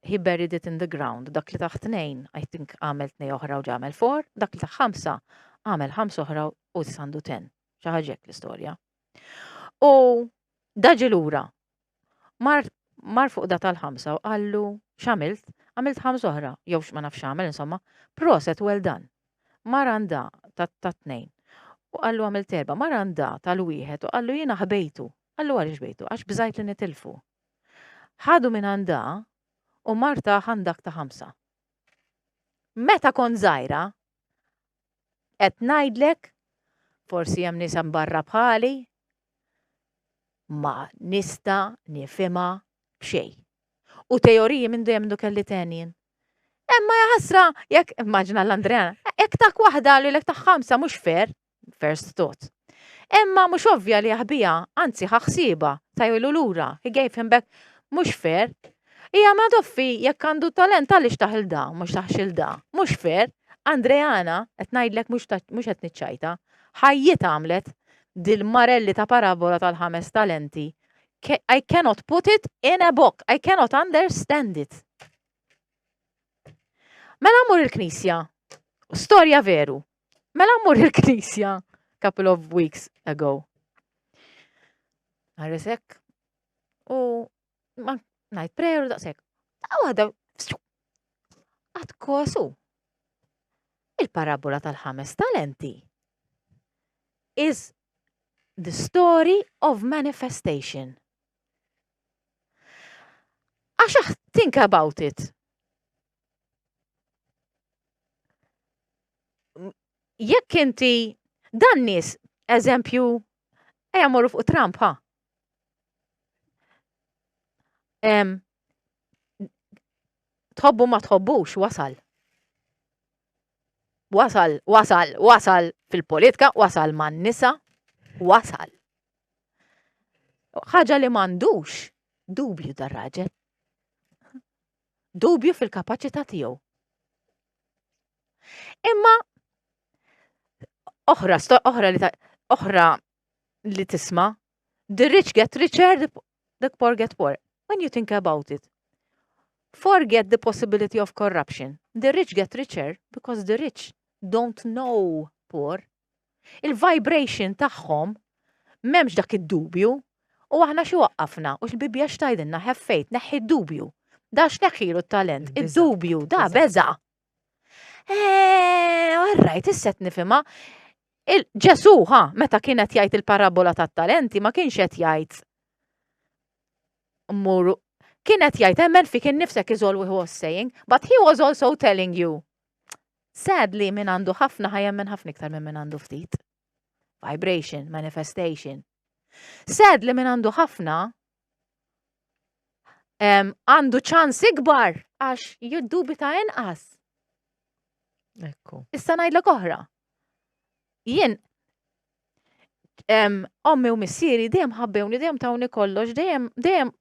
he buried it in the ground. Dak li taħ tnejn, I think għamel tnej oħra u ġamel four, dak li taħ ħamsa għamel ħamsa oħra u sandu ten. Xi ħaġa l-istorja. U daġi lura. Mar, mar fuq da tal-ħamsa u qallu x'għamilt? Għamilt ħamsa oħra, jew ma nafx x'għamel insomma. Proset well done. Mar għandha ta' tnejn. U qallu għamilt erba'. Mar għandha tal-wieħed u qallu jiena ħbejtu. Qallu għaliex bejtu? Għax bżajt li nitilfu. Ħadu minn għandha u mar tah għand dak ta' ħamsa. Meta kont żgħira, qed ngħidlek, forsi hemm nies hemm barra bħali, ma nista' nifhimha b'xejn. U teoriji minn dejjem kelli ten jien. Imma ja ħasra, jekk immaġina l-Andrea, jekk tak waħda li lek ta' ħamsa mhux fair, first thought. Imma mhux ovvja li jaħbiha, anzi ħa ħsiebha, tajlu lura, he gave him back, mhux fair. Hija ma doffi jekk għandu talent għaliex tah il da, mhux taħx il da. Mhux fair. Andreana, qed ngħidlek mhux qed niċċajta, ħajjitha għamlet dil-marelli ta' parabola tal-ħames talenti. I cannot put it in a book. I cannot understand it. Mela mmur il-knisja. Storja veru. Mela mmur il-knisja couple of weeks ago. Għarrisek. U ma ngħid prayer u daqshekk. Waħda għad kosu. Il-parabola tal-ħames talenti is the story of manifestation. Għax think about it. Jekk inti dan nies, eżempju, ejja morru fuq Trump, ha? Tħobbu ma tħobbux, wasal. Wasal, wasal, wasal fil-politika, wasal man-nisa, wasal. Ħaġa li m'għandux dubju dar-raġel. Dubju fil-kapaċità tiegħu. Imma oħra, oħra li oħra li tisma' the rich get richer, the, the poor get poor. When you think about it, forget the possibility of corruption. The rich get richer because the rich don't know poor. Il-vibration tagħhom m'hemmx dak id-dubju u aħna xi waqqafna u l-Bibbja x'tgħidilna have faith, neħħi d-dubju. Da x'neħħilu t-talent, id-dubju, da beża. Eh, all right, issa qed nifhimha. Ġesù, ha, meta kien qed jgħid il-parabola tat-talenti ma kienx qed jgħid mmuru kien qed jgħid emmen fik innifsek is all he was saying, but he was also telling you. Sadly, min għandu ħafna ħa jemmen ħafna iktar minn min għandu ftit. Vibration, manifestation. Sadly, min għandu ħafna għandu ċans ikbar għax jiddubita inqas.
Ekku.
Issa ngħidlek oħra. Jien ommi u missieri dejjem ħabbewni, dejjem tawni kollox, dejjem dejjem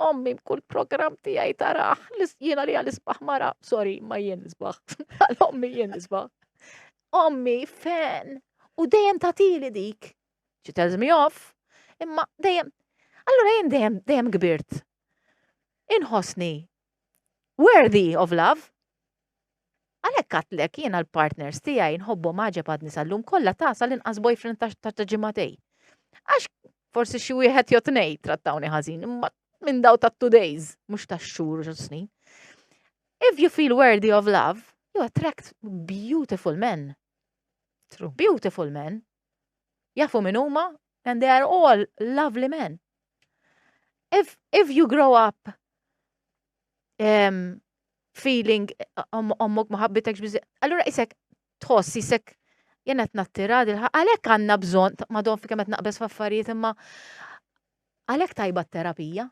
ommi kull program tiegħi taraħ, jiena li għal-isbaħ mara, sorry, ma jien isbaħ, għal ommi jien isbaħ. Ommi fan, u dejjem tatili dik. She tells me off, imma dejjem, allura jien dejjem dejjem kbirt. Inħossni worthy of love. Għalhekk għatlek jiena l-partners tiegħi nħobbhom għaġeb għadni sal-lum kollha ta' sal-inqas boyfriend ta' ġimagħtej. Għax forsi xi wieħed jew tnej trattawni ħażin, imma minn daw ta' two days, mhux ta' xhur u snin. If you feel worthy of love, you attract beautiful men.
True.
Beautiful men. Jafu min huma and they are all lovely men. If, if you grow up um, feeling ommok ma ħabbitekx biżżejjed, allura isek tħoss isek jena qed nattira għalhekk għandna bżonn ma don fi kemm qed naqbeż f'affarijiet imma għalhekk tajba t-terapija.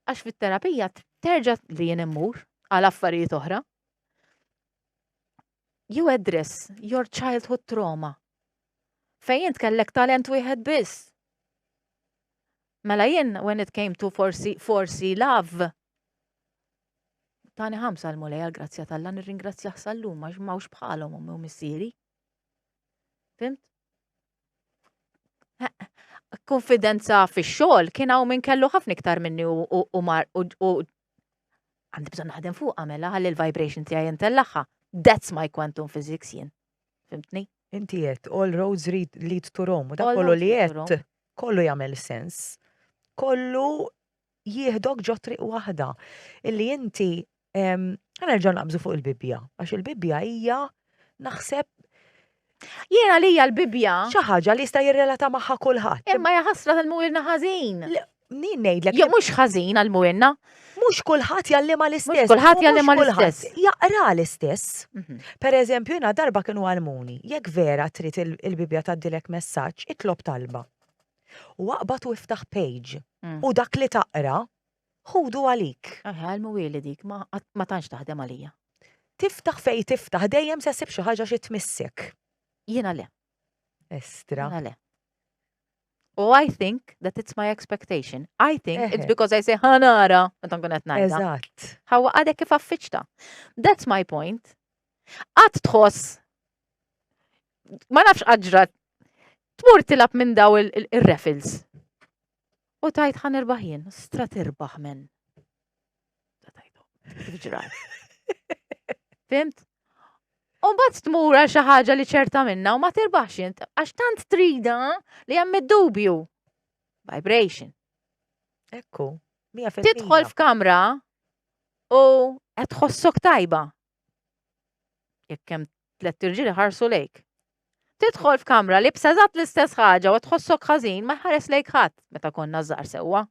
Għax fit-terapija terġa' li jien immur għal affarijiet oħra. You address your childhood trauma. Fejn int kellek talent wieħed biss. Mela jien when it came to forsi forsi love tani ħamsa l-mulej għal-grazzja tal-la nirringrazzjah sal-lum għax m'hawnx bħalhom ommi u missieri. Fimt? Konfidenza fix-xogħol kien hawn min kellu ħafna iktar minni u mar u għandi bżonn naħdem fuqha mela ħalli l-vibration tiegħi intellagħha. That's my quantum physics jien. Fimtni?
Inti qed all roads lead to Rome. U dak kollu li qed kollu jagħmel sens. Kollu jieħdok ġo triq waħda. Illi inti nerġgħu naqbżu fuq il-Bibbja, għax il-Bibbja hija naħseb
Jiena li hija l-Bibbja.
Xi ħaġa li jista' jirrelata magħha kulħadd.
Imma hija ħasra tal-muwilna ħażin.
Min ngħidlek.
Jew mhux ħażin għal muwilna.
Mhux kulħadd jgħallimha l-istess.
Mhux kulħadd jgħallimha l-istess.
Jaqra l-istess. Mhm. Per eżempju, jiena darba kienu għalmuni, jekk vera trid il-Bibbja tgħaddilek messaġġ, itlob talba. U aqbad u iftaħ page. Mm. U dak li taqra, ħudu għalik.
Għalmu li dik ma tantx taħdem għalija.
Tiftaħ fej tiftaħ, dejjem se ssib xi ħaġa xi tmissek.
Jiena le.
Estra.
Jiena le. U I think that it's my expectation. I think it's because I say ħanara, meta nkun qed ngħidha.
Eżatt.
Ħawa għadek kif affiċta. That's my point. Qatt tħoss ma nafx qaġrat tmur tilab minn daw il-refils. U tajt ħan irbaħ jien, stra tirbaħ men. Ġrat. Fimt? U mbagħad tmur għal xi ħaġa li ċerta minna u ma tirbaħx int għax tant trida li hemm id-dubju. Vibration.
Ekku,
Tidħol f'kamra u qed tħossok tajba. Jekk hemm tlett irġiel ħarsu lejk. Tidħol f'kamra li b'seżat l-istess ħaġa u tħossok ħażin ma jħares lejk ħadd meta konna żgħar sewwa.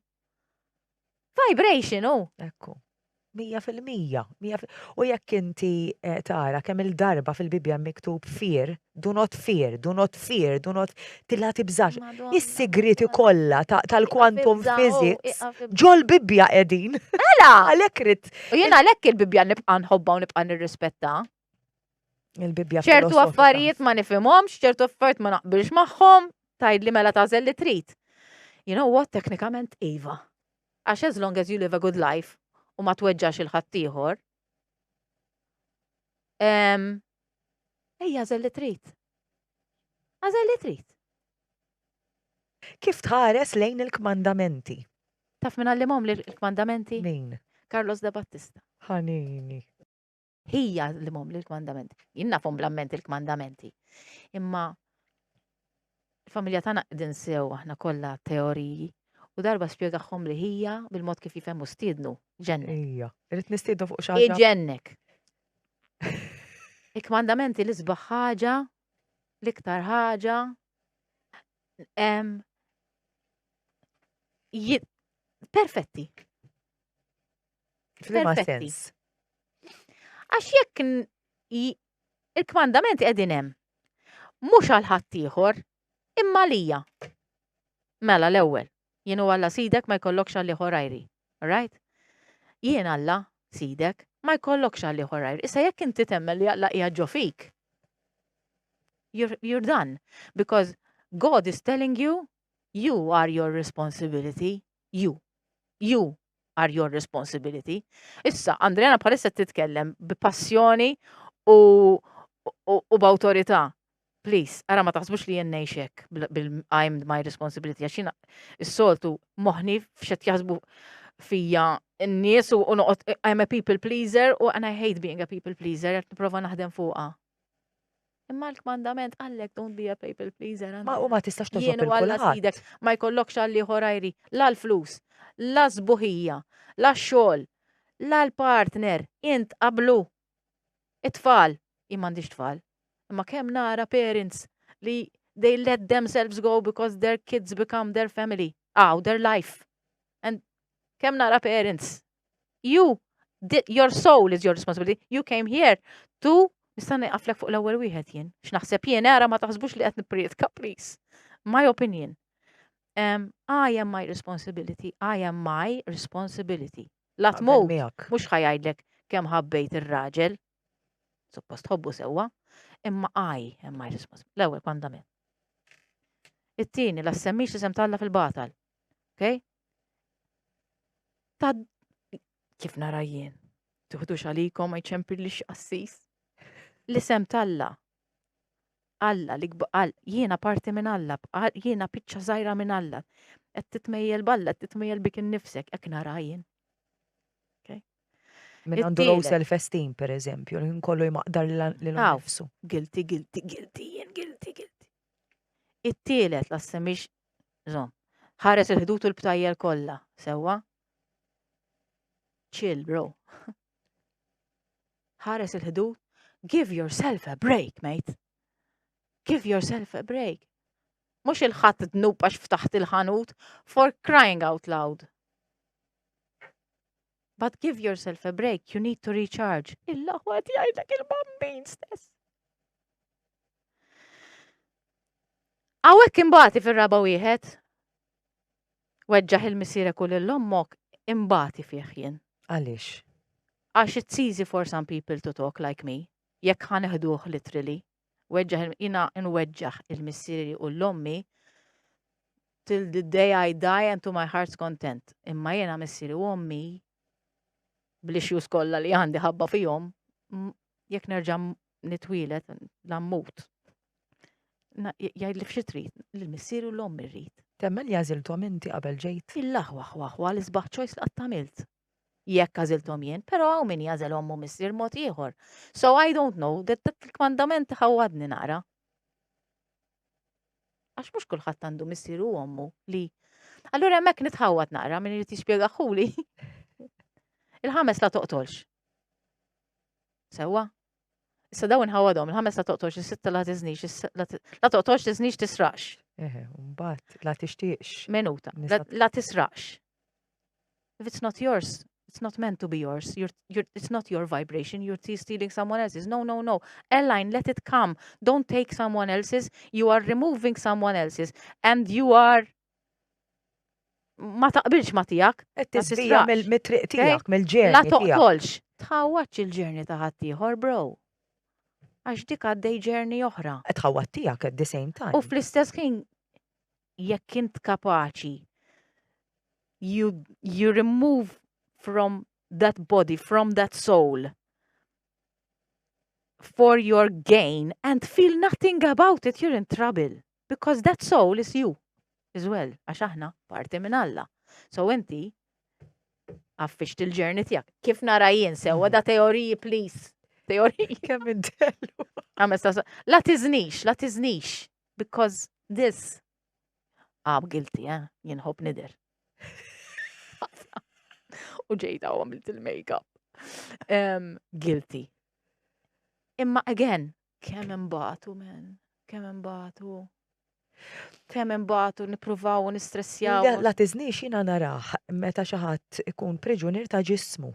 Vibration hu.
Ekku. 100%. U jekk inti eh, tara kemm il-darba fil-Bibbja miktub fear, do not fear, do not fear, do not tilla tibżax. Is-sigriti kollha tal-quantum physics ġol Bibbja qegħdin.
Mela!
Għalhekk rid.
U jien għalhekk il-Bibbja nibqa' nħobbha u nibqa' nirrispetta.
Il-Bibbja
ċertu affarijiet ma nifhimhomx, ċertu affarijiet ma naqbilx magħhom, tgħidli mela tagħżel li trid. You know what, teknikament iva. Għax as long as you live a good life u ma tweġġax il-ħaddieħor, ejja għażel li trid. Għażel li trid.
Kif tħares lejn il-kmandamenti?
Taf min għallimhom li l-kmandamenti?
Min?
Carlos de Battista.
Ħanini.
Hija għallimhom li l-kmandamenti. Jien nafhom bl-amment il-kmandamenti. Imma il-familja tagħna qegħdin sew aħna kollha teoriji u darba spjegahom li hija bil-mod kif jifhem u stiednu ġennek.
Ija, irrid nistiednu fuq xi ħaġa.
Iġennek. Il-kmandamenti l-isbaħ ħaġa, l-iktar ħaġa perfetti.
F'liema sens?
Għax jekk il-kmandamenti qegħdin hemm. Mhux għal ħaddieħor, imma lija. Mela l-ewwel, jien u Alla sidek ma jkollokx għal ieħor għajri. Right? Jien Alla sidek ma jkollokx għal ieħor għajri. Issa jekk inti temmen li Alla qiegħed ġo fik, you're, you're done. Because God is telling you, you are your responsibility. You. You are your responsibility. Issa, Andreana bħalissa titkellem b'passjoni u, u, u b'awtorità. Please, ara ma taħsbux li jien ngħix hekk bil I'm my responsibility għax jiena s-soltu moħħni f'xed jaħsbu fija n-nies u noqgħod I'm a people pleaser u and I hate being a people pleaser qed nipprova naħdem fuqha. Imma l-kmandament għallek don't be a people pleaser.
Ma u ma tistax toġob il kulħadd.
Ma jkollokx għalli ħorajri, la l-flus, la sbuħija, la xogħol, la l-partner, int qablu. It-tfal, jien m'għandix tfal. Imma kemm nara parents li they let themselves go because their kids become their family, aw, their life. And kemm nara parents, you, your soul is your responsibility. You came here to Nista' nieqaflek fuq l-ewwel wieħed jien. X'naħseb jien ara ma taħsbux li qed nipprietka, please. My opinion. Um, I am my responsibility. I am my responsibility. La tmut, mhux ħajajdlek kemm ħabbejt ir-raġel, Suppost tħobbu sewwa, imma I am my responsibility. L-ewwel kmandament. It-tieni, la semmix l-isem t'Alla fil-batal. Ok? Ta' kif nara jien. Tuħdux għalikom ma jċempillix qassis. L-isem t'Alla. Alla, li jiena parti minn Alla, jiena biċċa żgħira minn Alla. Qed titmejjel b'Alla, qed titmejjel bik innifsek, hekk nara jien.
Min għandu low self-esteem, per eżempju, li kollu jmaqdar lil nifsu.
Guilty, guilty, guilty, jien guilty, guilty. It-tielet, la semmix, zom, ħares il-ħdut u l-btajjel kollha, sewwa? Chill, bro. Ħares il-ħdut, give yourself a break, mate. Give yourself a break. Mhux il-ħadd dnub għax ftaħt il-ħanut, for crying out loud. But give yourself a break, you need to recharge. Il-laħwa qed jgħidlek il-bambin stess. Hawnhekk imbagħti fir-raba' wieħed. Weġġaħ il-missierek u lil ommok imbagħti fih jien.
Għaliex?
Għax it's easy for some people to talk like me, jekk ħa neħduh literally. Weġġaħ jiena nweġġaħ il-missieri u l-ommi till the day I die and to my heart's content. Imma jiena missieri u ommi bl-issues kollha li għandi ħabba fihom, jekk nerġa' nitwielet la mmut. Jgħidli f'xi trid, lil missieri u l-ommi rrid.
Temmen li għażilthom inti qabel ġejt?
Il-aħwa aħwa aħwa l-isbaħ choice li qatt għamilt. Jekk għażilthom jien, però hawn min jagħżel ommu missier mod ieħor. So I don't know, that il-kmandament ħawwadni naqra. Għax mhux kulħadd għandu missier u ommu li. Allura hemmhekk nitħawwad naqra min irid jispjegaħuli. Il-ħames la toqtolx. Sewwa? Issa dawn inħawadhom, il-ħames la toqtolx, is-sitta la tiżnix, la toqtolx, tiżnix, tisraqx.
Eħe, mbagħad la tixtieqx.
Minuta. La tisraqx. If it's not yours, it's not meant to be yours. You're, you're, it's not your vibration. You're stealing someone else's. No, no, no. Airline, let it come. Don't take someone else's. You are removing someone else's. And you are ma taqbilx ma tiegħek.
Qed tiżvija mill-triq tiegħek, mill-ġerni.
La toqtolx. Tħawwadx il-ġerni ta' ħaddieħor, bro. Għax dik għaddej ġerni oħra.
Qed tħawwad tiegħek at the same time.
U fl-istess ħin jekk int kapaċi you, you remove from that body, from that soul, for your gain and feel nothing about it, you're in trouble. Because that soul is you as well, għax aħna parti minn Alla. So inti, għaffixt il-ġerni tiegħek. Kif nara jien sewwa da teoriji, please. Teoriji.
Kemm intellu.
Għamesta, la tiżnix, la tiżnix. Because this Ah, guilty, eh? Jien ħobb nider. U ġejta u għamilt il-makeup. Um, guilty. Imma again, kemm imbatu, man. Kemm imbatu. Kemm imbatu, nippruvaw u nistressjaw.
La tiżnix jiena narah meta xi ħadd ikun priġunier ta' ġismu.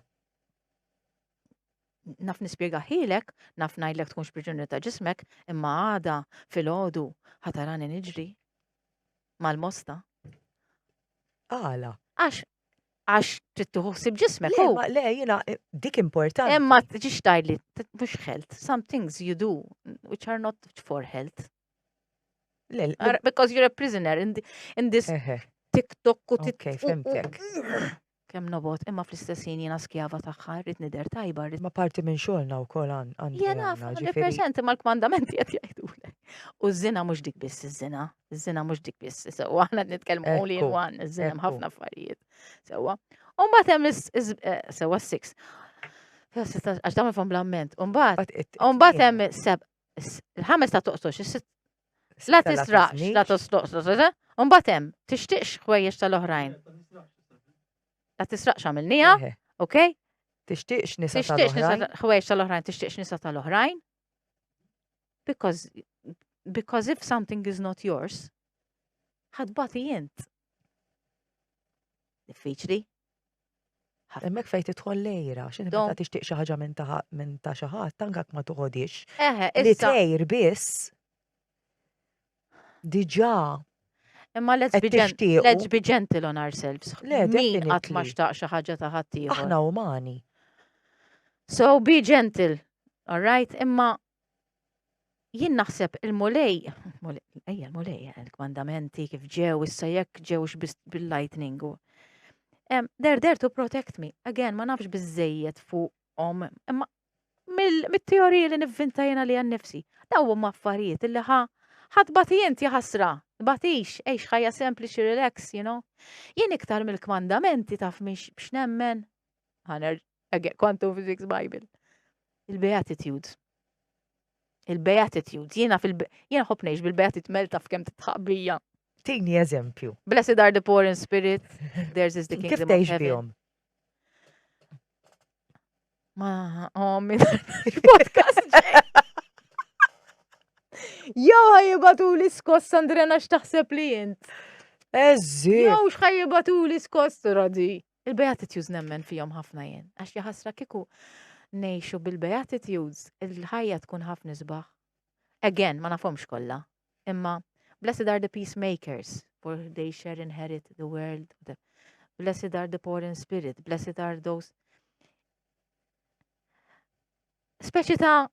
Naf nispjegahielek, naf ngħidlek tkunx priġunier ta' ġismek, imma għada filgħodu ħa tarani niġri mal-mosta.
Għala?
Għax għax trid tieħu ħsieb ġismek.
Le, ma, le, jiena eh, dik importanti.
Imma tiġix tgħidli mhux health, some things you do which are not for health.
Le, le,
Because you're a prisoner in, the, in this
eħe,
TikTok u
Ok, fhimtek.
Kemm nobgħod, imma fl-istess ħin jiena skjava tagħha, rrid nidher tajba, rrid.
Ma parti minn xogħolna wkoll għandi.
Jien naf, 100% imma l-kmandamenti qed jgħidulek. U ż-żina mhux dik biss iż-żina, iż-żina mhux dik biss. Sewwa aħna qed nitkellmu only in one, iż-żina hemm ħafna affarijiet. Sewwa. U mbagħad hemm eh, sewwa six. Għax dawn fhom bl-amment. U mbagħad hemm seb il-ħames ta' toqtox, is-sitt la tisraqx, la tosloqx, u mbagħad hemm tixtieqx ħwejjeġ tal-oħrajn. La tisraqx għamilniha, ok?
Tixtieqx nisa tal-oħrajn.
Ħwejjeġ tal-oħrajn, tixtieqx nisa tal-oħrajn. Because, because if something is not yours, ħa tbati int. Diffiċli.
Hemmhekk fejn tidħol l-għira, x'inhi meta tixtieq xi ħaġa minn ta' minn ta' xi ħadd anke ma toħodix.
Eħe,
Li tgħir biss diġà
Imma let's be, let's be gentle on ourselves.
Le,
Min qatt ma xtaq xi ħaġa ta' ħaddieħor.
Aħna umani.
So be gentle, all right? Imma jien naħseb il-mulej, ejja l-mulej, eh, il-kmandamenti kif ġew, issa jekk ġewx bil-lightning. They're there to protect me. Again, ma nafx biżejjed fuqhom, imma mit-teoriji li nivvinta jena li nifsi. Daw huma affarijiet li ħa ħadd bati int jaħasra, batix, għix ħajja sempliċi relax, you know. Jien iktar mill-kmandamenti taf miex biex nemmen. Ħaner, quantum physics Bible. Il-Beatitudes. Il-Beatitudes. Jiena fil jiena ħobb ngħix bil-Beatitudes mel taf kemm titħaq bija.
Tini eżempju.
Blessed are the poor in spirit, theirs is the kingdom of heaven.
Kif
Ma, oh, minn podcast Jew ħajibatu li skoss Andrena x'taħseb li jint.
Eżi.
Jew x'ħajibatu li skoss radi. Il-Beatitudes nemmen fihom ħafna jien. Għax jaħasra kieku ngħixu bil-Beatitudes, il-ħajja tkun ħafna isbaħ. Again, ma nafhomx kollha. Imma blessed are the peacemakers, for they shall inherit the world. Blessed are the poor in spirit, blessed are those. Speċi ta'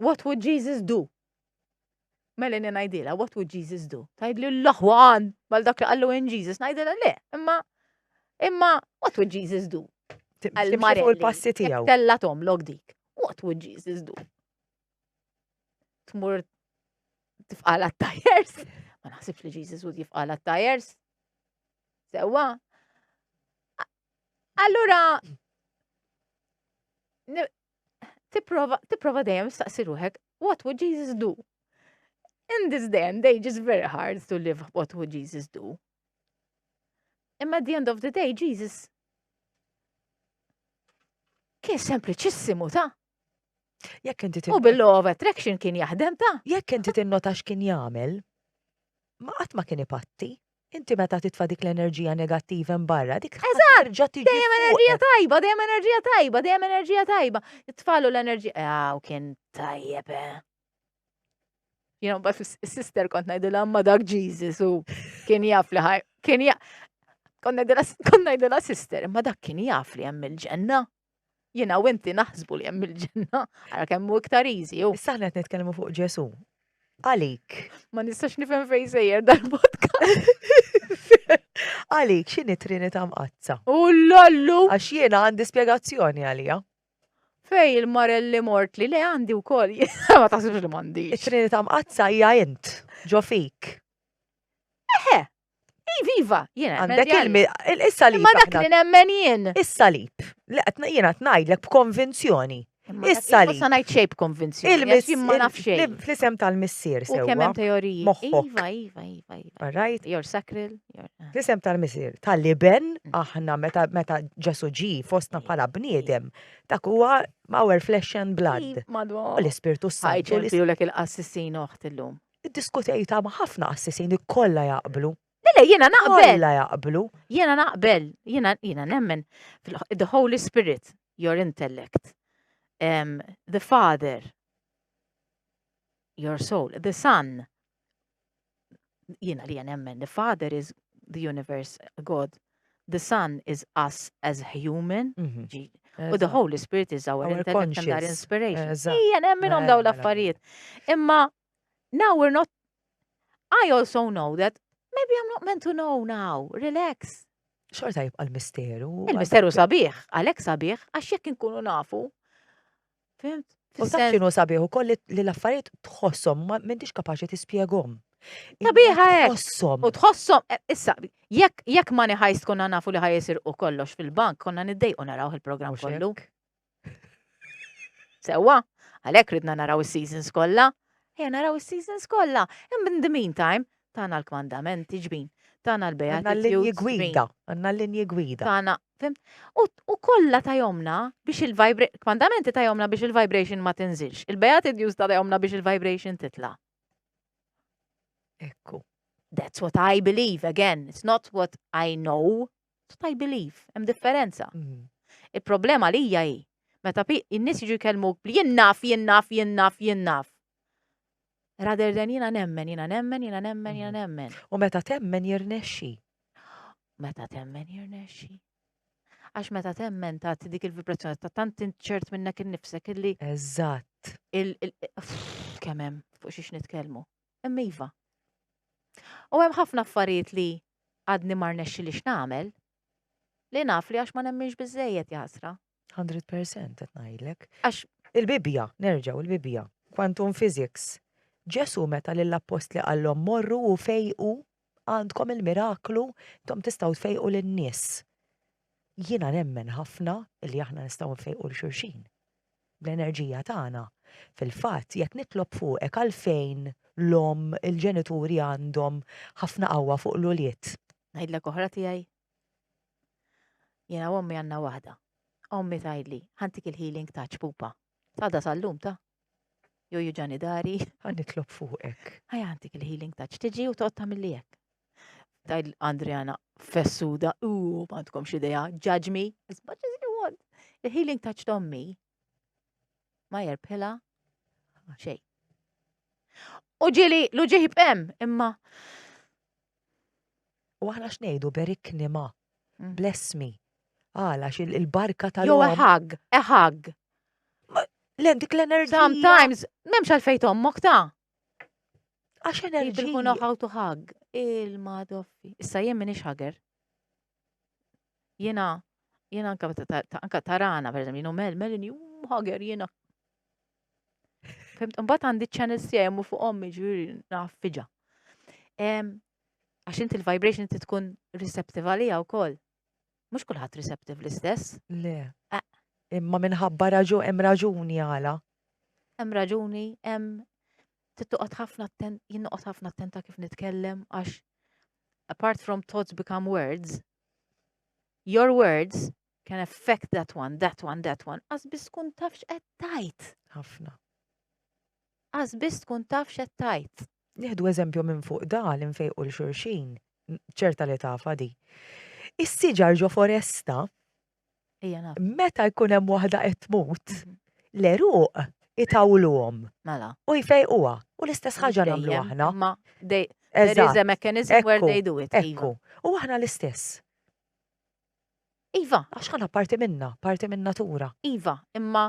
what would Jesus do? Melanie ngħidilha, what would Jesus do? Tgħidli l-aħwan mal dak li qallu in Jesus, ngħidilha le, imma imma what would Jesus do?
Timxi fuq il-passi tiegħu.
Tella tomlok dik. What would Jesus do? Tmur tifqala t-tajers. Ma naħsibx li Jesus would jifqala t-tajers. Sewa. Allura, tipprova tipprova dejjem staqsi ruħek, what would Jesus do? In this day and age it's very hard to live what would Jesus do. Imma at the end of the day, Jesus kien sempliċissimu ta'
Jekk inti
U bil-law of attraction kien jaħdem ta'
Jekk inti tinnota x'kien jagħmel, ma qatt ma kien ipatti. Inti meta titfa' dik l-enerġija negattiva hemm barra, dik
terġa' tiġi. Dejjem enerġija tajba, dejjem enerġija tajba, dejjem enerġija tajba. Tfalu l-enerġija, ah, u kien tajjeb, eh. You know, but sister kont ngħidilha ma dak Jesus u kien jaf li ħaj, kien jaf. Kont ngħidilha sister, imma dak kien jaf li hemm il-ġenna. Jiena u inti naħsbu li hemm il-ġenna, ara kemm hu iktar easy.
Issa aħna qed nitkellmu fuq Ġesu. Għalik.
Ma nistax nifhem fejn sejjer dal-podcast.
Għalik x'inhi Trinità Mqaddsa?
U lollu!
Għax jiena għandi spjegazzjoni għalija.
Fej il-marelli mort li le għandi wkoll. Ma taħsibx li m'għandix.
It-Trinità Mqaddsa hija int, ġo fik.
Eħe, Iva, iva, jiena.
Għandek il-salib.
Ma dak li nemmen jien.
Is-salib. Li qed jiena qed ngħidlek b'konvinzjoni. Is-salib.
Ma ngħid xejn b'konvinzjoni. Il ma naf xejn.
Fl-isem tal-missier
sewwa. U kemm hemm teoriji.
Moħħok.
Iva, iva, iva, iva.
All right?
Your sacral. Ah.
Fl-isem tal-missier, tal-iben, aħna meta meta Ġesu ġi fostna bħala bniedem, dak huwa our flesh and blood.
Madonna.
U l-Ispirtu
s-Santu. Ħajġempilek il-qassisin oħt illum.
Iddiskutejtha ma' ħafna qassisin li kollha jaqblu.
Le, le, jiena naqbel.
Kollha jaqblu.
Jiena naqbel, jiena jiena nemmen the Holy Spirit, your intellect, um, the Father, your soul, the Son, jiena li nemmen, the Father is the universe, God, the Son is us as human, mm -hmm. U the Holy Spirit is our, our intellect and our inspiration. Ija, nemminhom daw mela, l-affarijiet. Imma now we're not I also know that maybe I'm not meant to know now. Relax.
Xorta jibqa' l-misteru.
Il-misteru sabiħ, għalhekk sabiħ, għax jekk inkunu nafu. Fimt?
U taf x'inhu sabiħ ukoll li l-affarijiet tħosshom ma m'intix kapaċi tispjegahom.
Sabiħa hekk.
Tħosshom.
U tħosshom, eh, issa, jekk jekk Money Heist konna nafu li ħajisirqu kollox fil-bank, konna niddejqu naraw il-programm kollu. Sewwa, għalhekk ridna naraw is-seasons kollha. Ejja naraw is-seasons kollha. Imma in the meantime, tana l-kmandamenti ġbin. Tana
Għandna l-linji
l-Beatitudes.
gwida, għandna l-linji gwida.
Tana, fhimt? U, u kollha tajomna biex il-vibration, kmandamenti tajomna biex il-vibration ma tinżilx. Il-Beatitudes tajomna biex il-vibration titla.
Ekku.
That's what I believe, again, it's not what I know, it's what I believe. Hemm differenza. Il-problema li hija hi, meta in-nies jiġu jkellmuk bli jien naf, jien naf, jien naf, jien naf. Rather than jiena nemmen, jiena nemmen, jiena nemmen, jiena nemmen.
U meta temmen jirnexxi.
Meta temmen jirnexxi. Għax meta temmen tagħti dik il-vibrazzjoni ta' tant int ċert minnek innifsek illi
Eżatt.
il kemm hemm fuq xiex nitkellmu. Imma iva. U hemm ħafna affarijiet li għadni ma rnexxilix nagħmel li naf li għax ma nemminx biżejjed jaħasra.
100% qed ngħidlek.
Għax
Il-Bibbja, nerġgħu il-Bibbja, quantum physics. Ġesu meta lill-appostli qallhom morru u fejqu għandkom il-miraklu, intom tistgħu tfejqu lin-nies. Jiena nemmen ħafna li aħna nistgħu nfejqu 'l xulxin bl-enerġija tagħna. Fil-fatt, jekk nitlob fuqek għalfejn l-omm, il-ġenituri għandhom ħafna qawwa fuq l-ulied.
Ngħidlek oħra tiegħi. Jiena u ommi għandna waħda. Ommi tgħidli, ħa ntik il-healing touch pupa. Għadha sal-lum ta' Jo juġani dari.
Ħa nitlob fuqek.
Ħa ntik il-healing touch. Tiġi u toqgħod tagħmilli hekk. Tgħid Andriana fessuda, u m'għandkomx idea, judge me as much as you want. Il-healing touch t'ommi ma jerbħilha xejn. U ġieli l-uġigħ jibqem, imma.
U aħna x'ngħidu berikni ma. Bless me. Għala għax il-barka tal
Jew a hug, a hug.
Le dik l-enerġija.
Sometimes, m'hemmx għalfejn tommok ta'
Għax
People
enerġija.
who know how to hug. Il-madoffi. Issa jien minix hugger. Jiena, jiena anka, anka tarana, per eżempju, jiena Mel, Melanie, hugger, jiena. Fhimt, mbagħad għandi channels tiegħi mu fuq ommi ġifieri naffiġa. Għax inti l-vibration inti tkun receptive għalija wkoll. Mhux kulħadd receptive l-istess.
Le.
Eh.
Imma minħabba raġu hemm raġuni għala.
Hemm raġuni, hemm tittoqgħod ħafna attent, jien noqgħod ħafna attenta kif nitkellem għax apart from thoughts become words, your words can affect that one, that one, that one. Għax biss tkun taf x'qed tgħid.
Ħafna.
Għax biss tkun taf x'qed tgħid.
Nieħdu eżempju minn fuq da li nfejqu 'l xulxin, ċerta li tafha di. Is-siġar ġo foresta,
Ejja naf.
meta jkun hemm waħda qed tmut, l-għeruq itawluhom
Mela.
u jfejquha. U l-istess ħaġa nagħmlu aħna.
Ma they, there is a mechanism where they do it. Iva.
Ekku. U aħna l-istess.
Iva.
Għax aħna parti minna, parti minn natura.
Iva, imma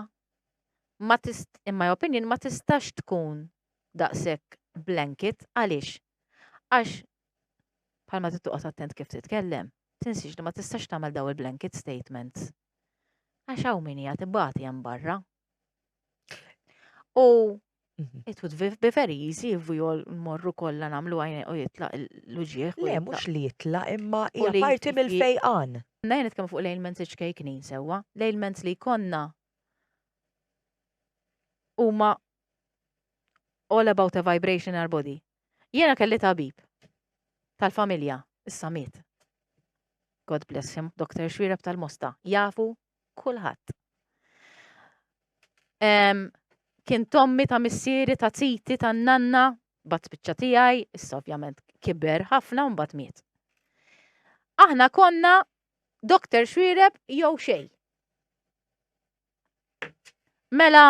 ma tist, in my opinion, ma tistax tkun daqshekk blanket għaliex? Għax bħalma trid toqgħod attent kif titkellem, tinsiex li ma tistax tagħmel daw il-blanket statements. Għax hawn min qiegħed ibati hemm barra. U it would be very easy if we all morru kollha nagħmlu għajn u jitlaq l-uġigħ.
Le, mhux li jitlaq imma hija parti mill-fejqan.
Nejn nitkellmu fuq l-ailments iċ-ċkejknin sewwa, l-ailments li jkollna huma all about a vibration in our body. Jiena kelli tabib tal-familja, issa miet. God bless him, Dr. Xwireb tal-Mosta, jafu kulħadd. Kien t'ommi ta' missieri ta' ziti ta' nanna, bat spiċċa tiegħi, issa ovvjament kiber ħafna u mbagħad miet. Aħna konna Dr. Xwireb jew xejn. Mela,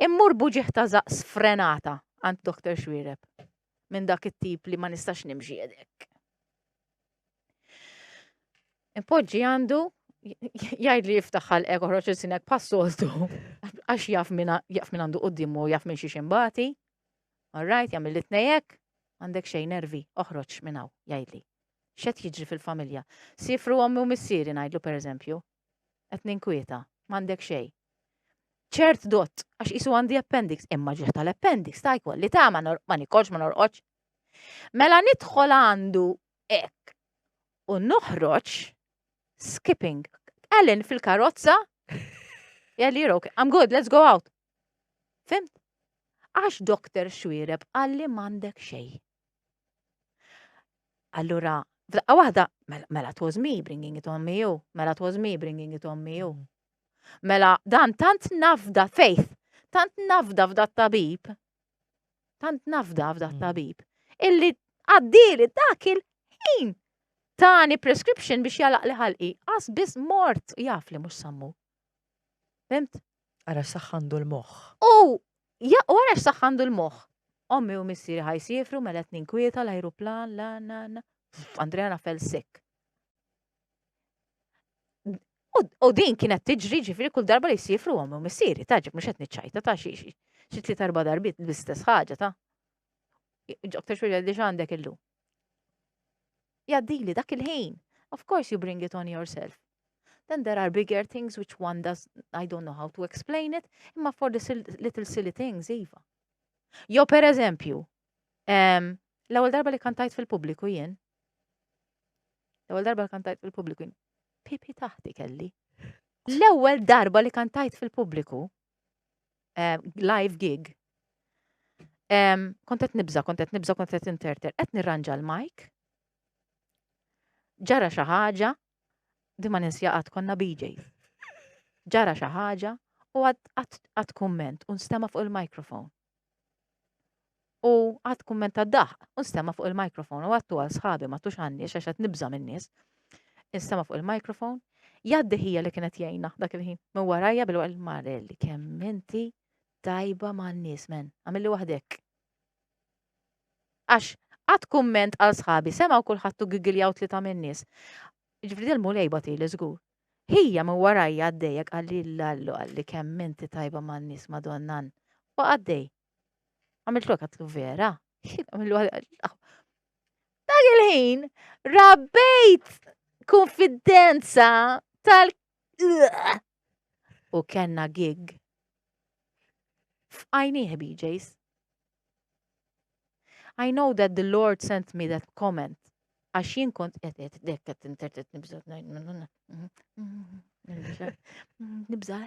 immur b'uġigħ ta' żaqq sfrenata għand Dr. Xwireb minn dak it-tip li ma nistax nimxi jedek. Impoġġi għandu jgħid li jiftaħ ħalqek oħroġ il-sinek passoltu għax jaf min jaf min għandu quddiemu jaf minn xiex imbati. All right, jagħmel li tnejjek, għandek xejn nervi, oħroġ minn hawn, jgħidli. X'qed jiġri fil-familja? Sifru ommi u missieri ngħidlu pereżempju. Qed ninkwieta, m'għandek xejn. Ċert dott, għax qisu għandi appendix, imma ġieħ tal-appendix ta' jkolli ta' ma nikolx ma norqodx. Mela nidħol għandu hekk u noħroġ skipping. Ellen fil-karozza, jgħalli you're okay, I'm good, let's go out. Fhimt? Għax Dr. Xwireb qalli m'għandek xejn. Allura, f'daqqa waħda, mela, mela it was me bringing it on me you, mela it was me bringing it on me you. Mela dan tant nafda, faith, tant nafda f'da tabib, tant nafda f'da tabib, illi għaddili dak il-ħin tani prescription biex jalaq li ħalqi, qas biss mort jaf li mhux sammu. Fhimt?
Ara x'saħħa għandu l-moħħ.
U ja, u ara x'saħħa għandu l-moħħ. Ommi u missieri ħa jsifru mela qed ninkwieta l-ajruplan, la na na. Andreana fell sick. U din kienet tiġri ġifieri kull darba li jsifru ommi u missieri, ta' ġib mhux qed niċċajta ta' xi xi tliet erba' darbiet l-istess ħaġa ta' Dr. Xwirja li għandek illum. Jgħaddili dak il-ħin. Of course you bring it on yourself. Then there are bigger things which one does, I don't know how to explain it, imma for the little silly things, Iva. Jo per eżempju, l-ewwel darba li kantajt fil-pubbliku jien, l-ewwel darba li kantajt fil-pubbliku jien, pipi taħti kelli. L-ewwel darba li kantajt fil-pubbliku, live gig, kont qed nibża, kont qed nibża, kont qed interter, qed nirranġa l-mic, ġara xi ħaġa, di ma ninsja qatt konna BJ. Ġara xi ħaġa u għad kumment u nstema' fuq il-mikrofon. U għad kumment ta' daħq u nstema' fuq il-mikrofon u għadtu għal sħabi ma tux għan-nies għax qed nibża' min-nies. Instema' fuq il-mikrofon, jgħaddi ħija li kienet jgħinna dak il-ħin minn warajja bil-waqt Marelli kemm inti tajba man-nies men, għamilli waħdek. Għax għad kumment għal sħabi semgħu kulħadd u gigiljaw tlieta min-nies. Ġifieri del-Mulej bagħtili żgur. Ħija minn warajja għaddejja qalli lallu qalli kemm inti tajba man-nies Madonnan. U għaddej. Għamiltlu hekk għedtlu vera. Dak il-ħin rabbejt konfidenza tal U kellna gig. F'għajnieh BJ's. I know that the Lord sent me that comment. Għax jien kont qed qed dek qed intertet nibża' nibża'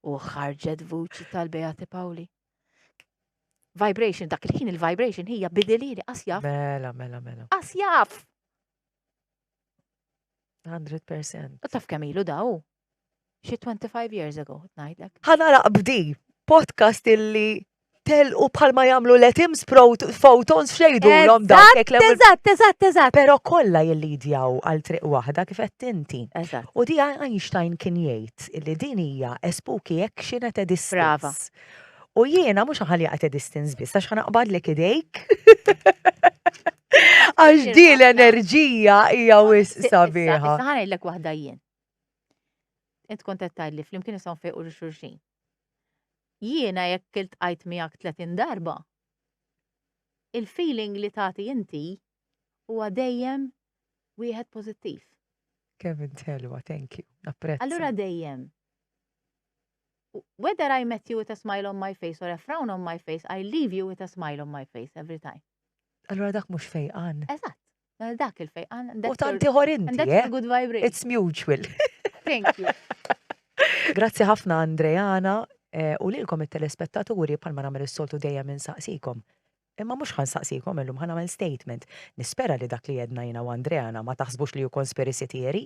u ħarġet vuċi tal-Beati Pauli. Vibration, dak il-ħin il-vibration hija bidilili qas jaf.
Mela, mela, mela.
Qas jaf.
100%.
U taf kemm ilu daw? Xi 25 years ago, ngħidlek.
Ħa nagħlaq b'di podcast illi telqu bħalma jagħmlu l-atoms photons xejdulhom
dak. Eżatt, eżatt, eżatt.
Però kollha jillidjaw għal triq waħda kif qed inti.
Eżatt.
U di Einstein kien jgħid illi din hija a spooky action at a distance.
Brava.
U jiena mhux ħalli at a distance biss għax ħa naqbadlek idejk. Għax di l-enerġija hija wisq sabiħa.
Issa ħa ngħidlek waħda jien. Int kont qed tgħidli flimkien nistgħu nfejqu lil xulxin. Jiena jekk iltqajt miegħek 30 darba, il-feeling li tagħti inti huwa dejjem wieħed pożittiv.
Kemm int ħelwa, thank you. Napprezza.
Allura dejjem whether I met you with a smile on my face or a frown on my face, I leave you with a smile on my face every time.
Allura dak mhux fejqan.
Eżatt. Mela dak il-fejqan.
U tant ieħor inti.
And that's eh? good vibration.
It's mutual.
Thank you.
Grazzi ħafna Andreana eh, u lilkom it-telespettaturi bħalma nagħmel is-soltu dejjem insaqsikom. Imma mhux ħa nsaqsikom illum ħa nagħmel statement. Nispera li dak li jedna jiena u Andreana ma taħsbux li hu conspiracy theory.